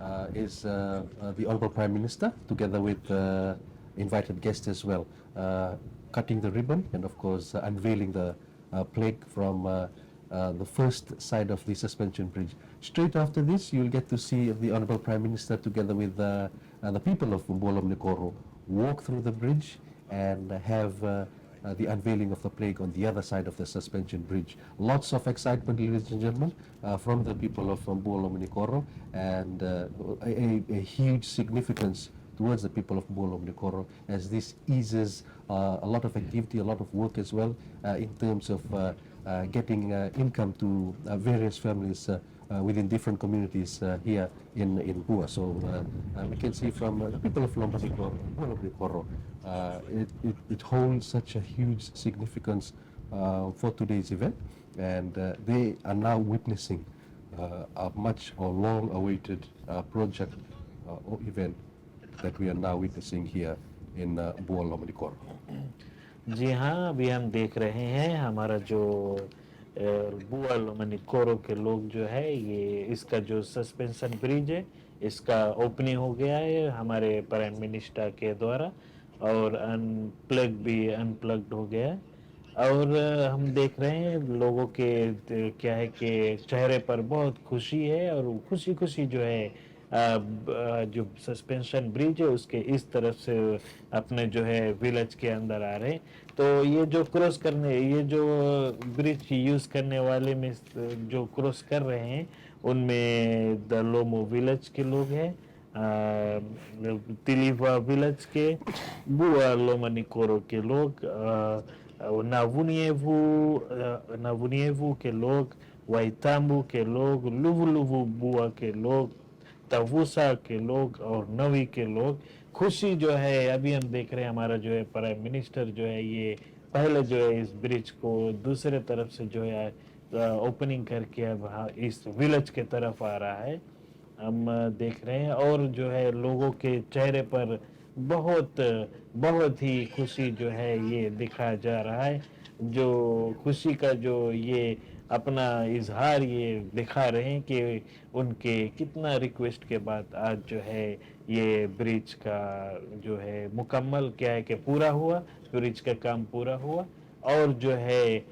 uh, is uh, uh, the Honorable Prime Minister, together with uh, invited guests as well, uh, cutting the ribbon and, of course, uh, unveiling the uh, plaque from uh, uh, the first side of the suspension bridge. Straight after this, you'll get to see the Honorable Prime Minister together with uh, uh, the people of Bualomanikoro walk through the bridge and have uh, uh, the unveiling of the plaque on the other side of the suspension bridge. Lots of excitement, ladies and gentlemen, uh, from the people of, um, Bualomanikoro, and, uh, a, a, a huge significance towards the people of Bualomanikoro, as this eases, uh, a lot of activity, a lot of work as well, uh, in terms of, uh, uh, getting, uh, income to, uh, various families, uh, uh, within different communities, uh, here in, in Bua. So, uh, uh, we can see from, uh, the people of Lomanikoro, Bualomanikoro, uh, it, it, it holds such a huge significance, uh, for today's event, and, uh, they are now witnessing, uh, a much or long-awaited, uh, project, uh, or event that we are now witnessing here in, uh, Bualomanikoro. जी हाँ, अभी हम देख रहे हैं हमारा जो, अ, बुआलोमानिकोरो के लोग जो है, ये इसका जो सस्पेंशन ब्रिज है, इसका ओपनिंग हो गया है हमारे प्राइम मिनिस्टर के द्वारा, और अनप्लग भी, अनप्लग्ड हो गया है। और, अ, हम देख रहे हैं लोगों के, अ, क्या है कि चेहरे पर बहुत खुशी है और खुशी-खुशी जो है, अ, ब-, अ, जो सस्पेंशन ब्रिज है, उसके इस तरफ से अपने जो है विलेज के अंदर आ रहे हैं। तो ये जो क्रॉस करने, ये जो ब्रिज यूज़ करने वाले में स-, जो क्रॉस कर रहे हैं, उनमें द लोमो विलेज के लोग हैं, अ, तिलीवा विलेज के, बुआ लोमानिकोरो के लोग, अ, नावुनिएवु, अ, नावुनिएवु के लोग, वाइताम्बु के लोग, लुवुलुवु बुआ के लोग, तवुसा के लोग और नवी के लोग। खुशी जो है, अभी हम देख रहे हैं, हमारा जो है प्राइम मिनिस्टर जो है, ये पहले जो है इस ब्रिज को दूसरे तरफ से जो है, अ, ओपनिंग करके अब, हाँ, इस विलेज के तरफ आ रहा है। हम देख रहे हैं और जो है लोगों के चेहरे पर बहुत, बहुत ही खुशी जो है ये दिखाया जा रहा है। जो खुशी का जो ये अपना इजहार ये दिखा रहे हैं कि उनके कितना रिक्वेस्ट के बाद आज जो है ये ब्रिज का जो है मुकम्मल क्या है कि पूरा हुआ, ब्रिज का काम पूरा हुआ। और जो है, अ,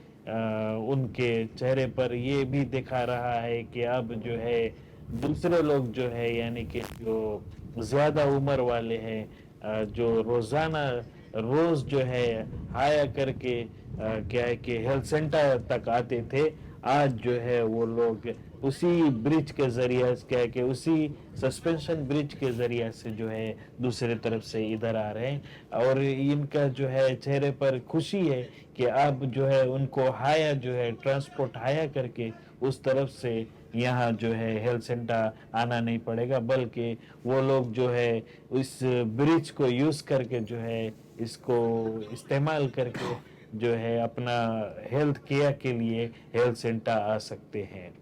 उनके चेहरे पर ये भी दिखा रहा है कि अब जो है दूसरे लोग जो है, यानी कि जो ज्यादा उम्र वाले हैं, अ, जो रोजाना रोज जो है हायर करके, अ, क्या है कि हेल्थ सेंटर तक आते थे, आज जो है वो लोग उसी ब्रिज के जरिए, क्या है कि उसी सस्पेंशन ब्रिज के जरिए से जो है दूसरे तरफ से इधर आ रहे हैं। और इनका जो है चेहरे पर खुशी है कि अब जो है उनको हायर जो है ट्रांसपोर्ट हायर करके उस तरफ से यहाँ जो है हेल्थ सेंटर आना नहीं पड़ेगा, बल्कि वो लोग जो है इस ब्रिज को यूज़ करके जो है इसको इस्तेमाल करके जो है अपना हेल्थ केयर के लिए हेल्थ सेंटर आ सकते हैं।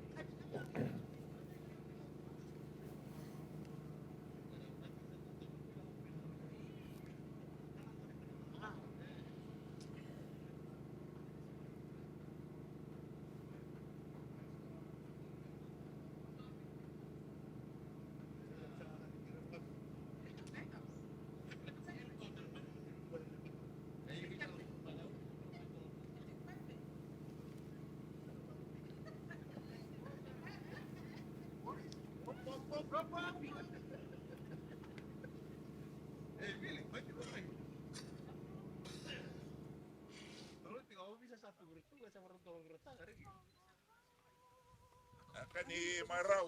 Aka ni marau.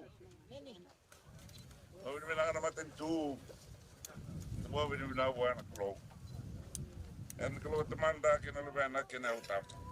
Au vinavinaka na matanitu. Au vinavinaka vua na Kalou. Ena Kalou Tamada kei na Luvena kei na Yalo Tabu.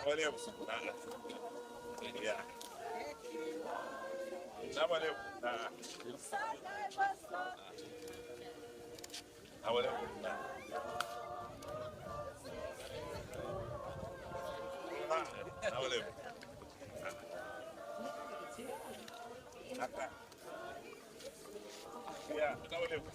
Hvala lepo. Ia. Hvala lepo. Hvala lepo. Hvala lepo. Ia, hvala lepo.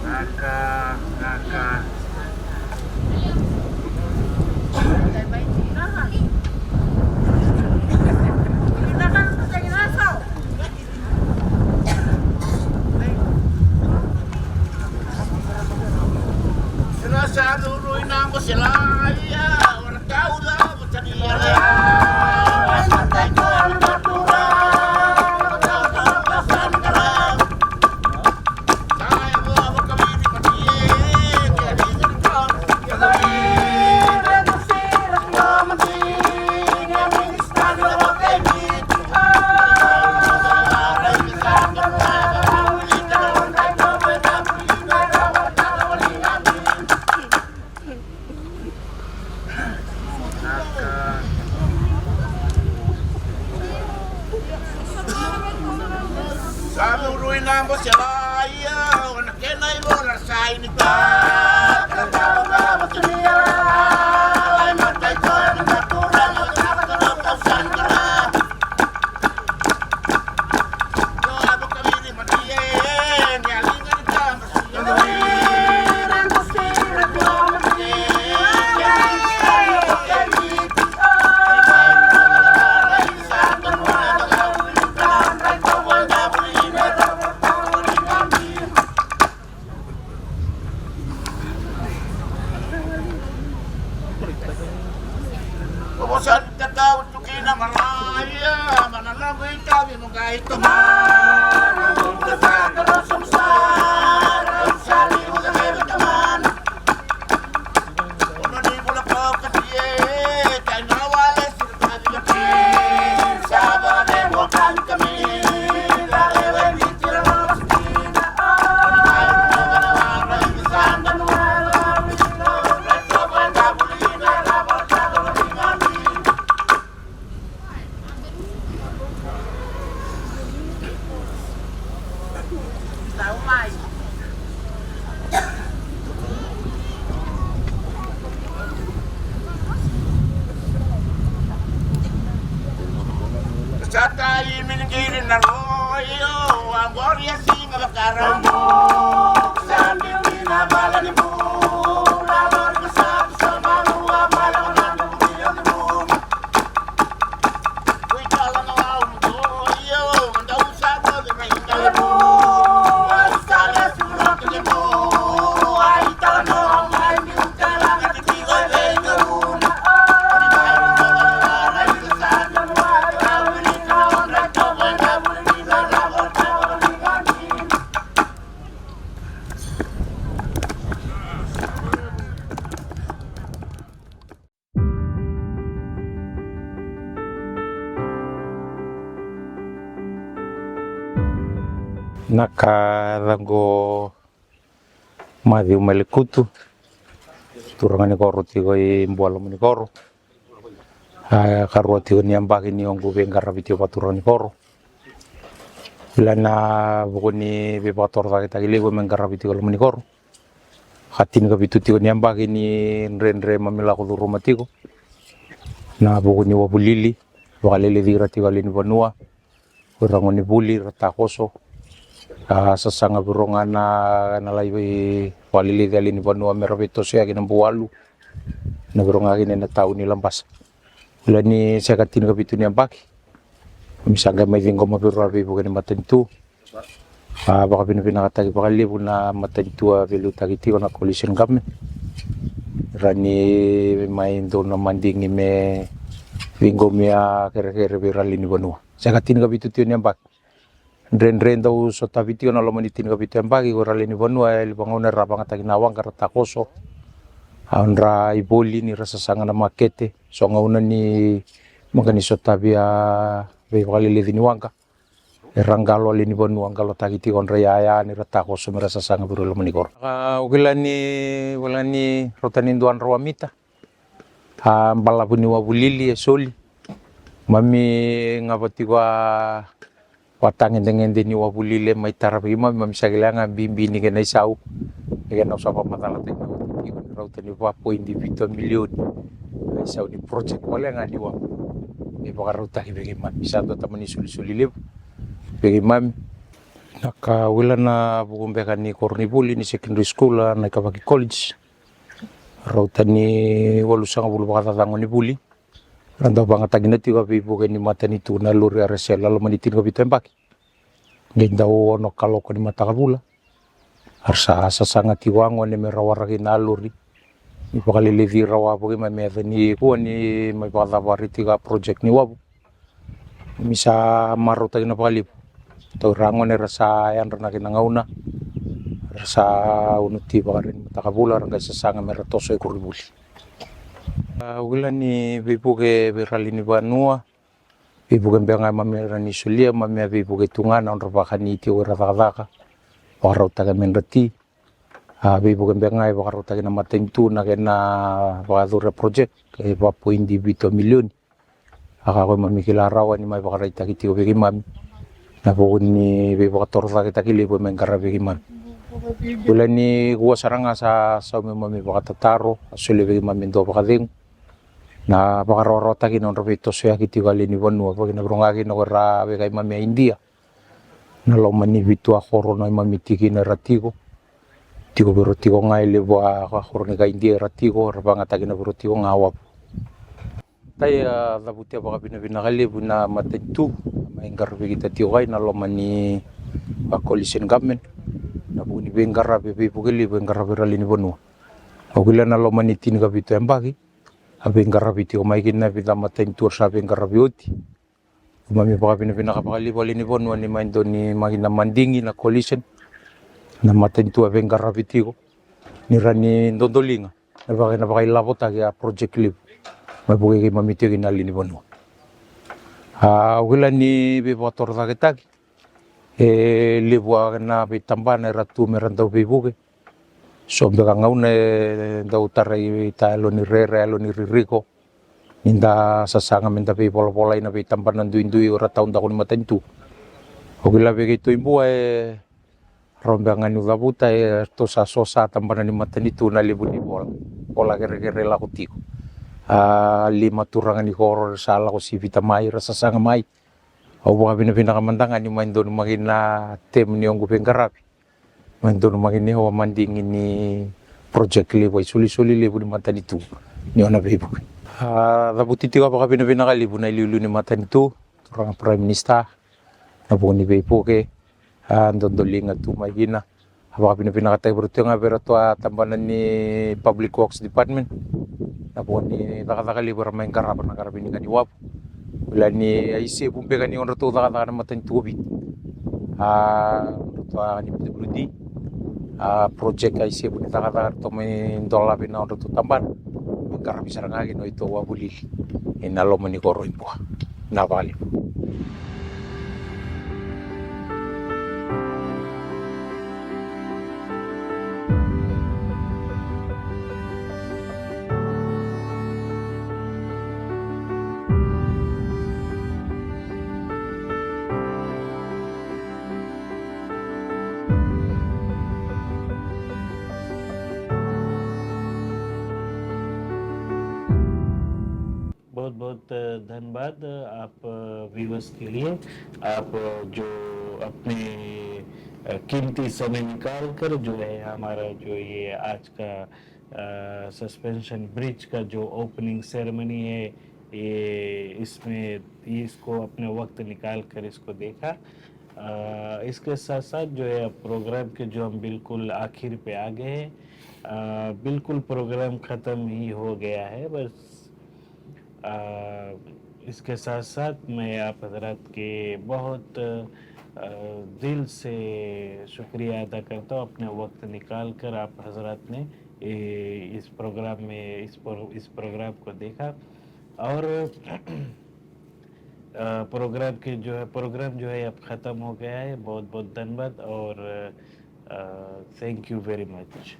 Kaka, kaka. Sa muri na bose laya, o na kena ivola sa ini ta. Vosani tatau tu kina maraya, mana noqu itavi mo qai tomana. Tatau na samsara, sa liu na veve tamana. Sa tai minigiri na royo, a qori a siga vakarau. Sa biu ni na bala ni bula, lori ka sa tu sa malu, a bala na na bula ni bula. Na ka caqo Maciu Melekutu, turaga ni koro tiko i Bualomu ni koro. A, karua tiko ni yabaki ni oqu veiqaravi tiko vakaturaga ni koro. Kila na vuku ni veivakatorocaketaki levu me qaravi tiko e loma ni koro. Ka tinikavitu tiko ni yabaki ni dredre mami lako curuma tiko. Na vuku ni wavu lili, vakaleleci ira tiko a lewe ni vanua. Ko ira gone vuli ra takoso. A, sasaga vei ira ga na, na lai vei vakaleleci a lewe ni vanua me ra veitosoyaki na bualu. Na vei ira ga kina na tauni Labasa. Kila ni se ka tinikavitu ni yabaki. Mi sa qai mai ciqoma vei ira veivuke ni matanitu. A, vakavinavinakataki vakalevu na matanitu a veiliutaki tiko na coalition government. Ra ni mai dua na madigi me ciqomi a kerekere vei ira a lewe ni vanua. Se ka tinikavitu tiko ni yabaki. Dredre dau sotavi tiko na loma ni tinikavitu yabaki ko ira a lewe ni vanua, e levu gauna era vagataki na waqa ra takoso. A, dra ivoli ni ra sasaga na makete. So gauna ni maka ni sotavi a veivakaleleci ni waqa. Era qalo a lewe ni vanua, qalotaki tiko dra iyaya ni ra takoso me ra sasaga vei ira e loma ni koro. A, au kila ni, wala ni rauta ni dua na drau a mita. A, balavu ni wavu lili e soli. Mami gava tiko a vatagedegede ni wavu lili e mai tara vei mami, mami sa kila ga bibi ni kena isau. E kena au sa vakamacalataki na oti tiko ni rauta ni va poidi vitu milioni. Na isau ni project wale ga ni wavu e vakarautaki vei keimami. Sa dua tama ni solisoli levu vei keimami. Na ka wila na vuku beka ni koronivuli ni secondary school, a, na Ikavaki College. Rauta ni walusagavulu vakacaca gone vuli. Ra dau vagataki na tiko a veivuke ni matanitu na lori R S L a loma ni tinikavitu yabaki. Qai dau ono kaloko ni matakavula. Ra sa sasaga tiko a gone me ra waraki na lori. Ni vakaleleci ira wavu keimami me yaco ni kua ni mai vakacavari tiko a project ni wavu. Mi sa marautaki na vakalevu. Tau ira gone ra sa yadra na kena gauna. Ra sa unuti vakare ni matakavula, ra qai sasaga me ra toso e koronivuli. A, au kila ni veivuke vei ira a lewe ni vanua. Veivuke beka ga mami ra ni solia, mami a veivuke tu ga na nodra vakani tiko ira cakacaka. Vakarautaki me dra ti. A, veivuke beka ga e vakarautaki na matanitu na kena vakayacori a project e va poidi vitu milioni. A, ka ko mami kila rawa ni mai vakaraitaki tiko vei keimami. Na vuku ni veivakatorocaketaki levu e mai qaravi vei keimami. Kila ni kua sara ga sa sau me mami vakatataro, a solia vei keimami e dua vakacegu. Na vakarawarawataki na nodra veitosoyaki tiko a lewe ni vanua, vaka kina vei ira ga kina ko ira a veikai mami a Idia. Na loma ni vitu a koro na mami tiki na era tiko. Tiko vei ira tiko ga e levu a koro ni kai Idia era tiko, era vagataki na vei ira tiko ga a wavu. Tai a cavuti a vakavinavinaka levu na matanitu, mai qaravi kita tiko kai na loma ni a coalition government. Na vuku ni veiqaravi veivuke levu e qaravi ira a lewe ni vanua. Au kila na loma ni tinikavitu yabaki. A veiqaravi tiko mai kina vica matanitu era sa veiqaravi oti. Mami vakavinavinaka vakalevu a lewe ni vanua ni mai dau ni mai na madigi na coalition. Na matanitu a veiqaravi tiko. Ni ra ni dodoliga. Na vaka, na vakailavotaki a project levu. Mai vukei keimami tiko kina a lewe ni vanua. A, au kila ni veivakatorocaketaki. E levu a na veitabana era tu me ra dau veivuke. So beka gauna e dau tarai ta yalo ni rere, yalo ni ririko. Ni da sasaga me da veivolavola ina veitabana duidui o ra taudaku ni matanitu. O kila vei keitou i Bua e rau beka ga niu cavuta e ratou sa sosa tabana ni matanitu na levu ni vola. Vola kerekere lako tiko. A lima turaga ni koro ra sa lako sivita mai, ra sasaga mai. Au vakavinavinaka mada ga ni mai donu mai na temu ni oqu veiqaravi. Mai donu mai ni au a madigi ni project levu, a isolisoli levu ni matanitu ni o na veivuke. A cavuti tiko a vakavinavinaka levu na iliuliu ni matanitu, turaga Prime Minister, na vuku ni veivuke, a dodoliga tu mai kina. A vakavinavinakataki vei iratou ga vei iratou a tabana ni Public Works Department. Na vuku ni cakacaka levu era mai qarava na qaravi ni ka ni wavu. Kila ni a isevu beka ni o ratou cakacaka na matanitu o Viti. A ratou a ni P W D. A project a isevu ni cakacaka ratou mai dolavi na o ratou tabana. Mai qaravi sara ga kina o itou wavu lili. Ina loma ni koro i Bua. Na vakalevu. बहुत धन्यवाद आप व्यूअर्स के लिए। आप जो अपने कीमती समय निकाल कर जो है हमारा जो ये आज का सस्पेंशन ब्रिज का जो ओपनिंग सेरेमनी है, ये इसमें इसको अपने वक्त निकाल कर इसको देखा। इसके साथ साथ जो है प्रोग्राम के जो हम बिल्कुल आखिर पे आ गए हैं। बिल्कुल प्रोग्राम ख़त्म ही हो गया है। बस इसके साथ साथ मैं आप हजरात के बहुत दिल से शुक्रिया अदा करता हूँ, अपने वक्त निकाल कर आप हजरात ने इस प्रोग्राम में इस प्रोग्राम को देखा। और प्रोग्राम के जो है प्रोग्राम जो है अब ख़त्म हो गया है। बहुत बहुत धन्यवाद और thank you very much.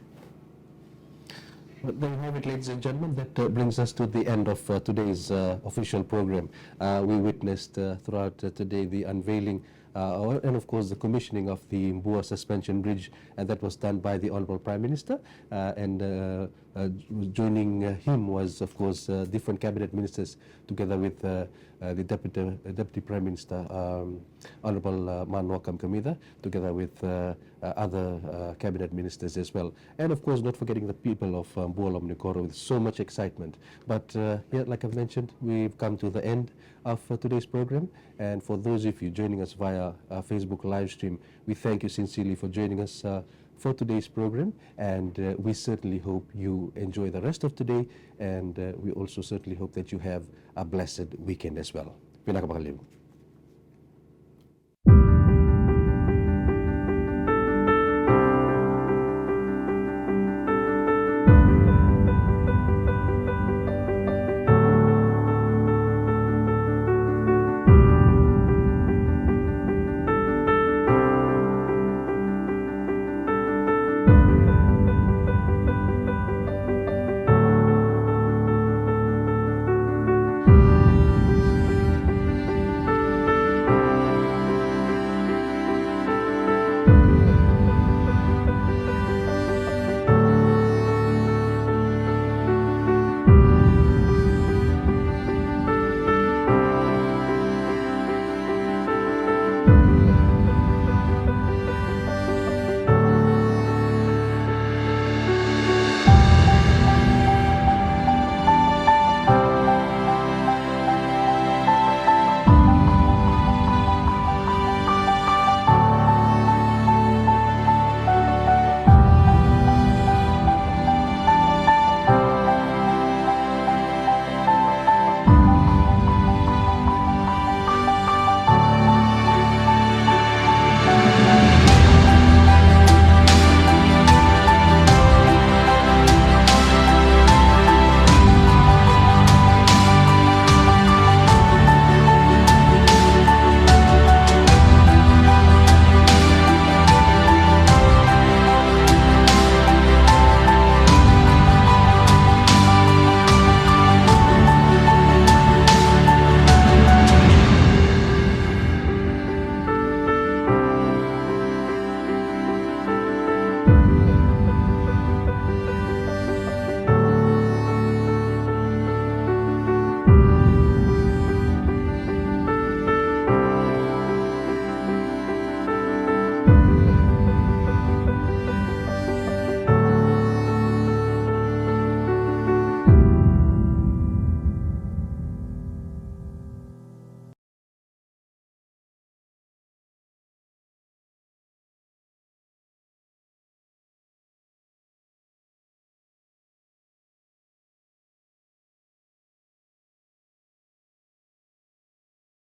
There you have it, ladies and gentlemen. That uh, brings us to the end of uh, today's uh, official program. Uh, we witnessed uh, throughout uh, today the unveiling uh, or, and, of course, the commissioning of the Mbua Suspension Bridge, and that was done by the Honourable Prime Minister. Uh, and uh, uh, joining uh, him was, of course, uh, different cabinet ministers, together with uh, uh, the Deputy, uh, Deputy Prime Minister, um, Honourable uh, Manuakam Kamida, together with uh, uh, other uh, cabinet ministers as well. And of course, not forgetting the people of um, Bualom Nikoro with so much excitement. But uh, yeah, like I've mentioned, we've come to the end of uh, today's program. And for those of you joining us via uh, Facebook live stream, we thank you sincerely for joining us uh, for today's program. And uh, we certainly hope you enjoy the rest of today. And uh, we also certainly hope that you have a blessed weekend as well. Vinaka vakalevu.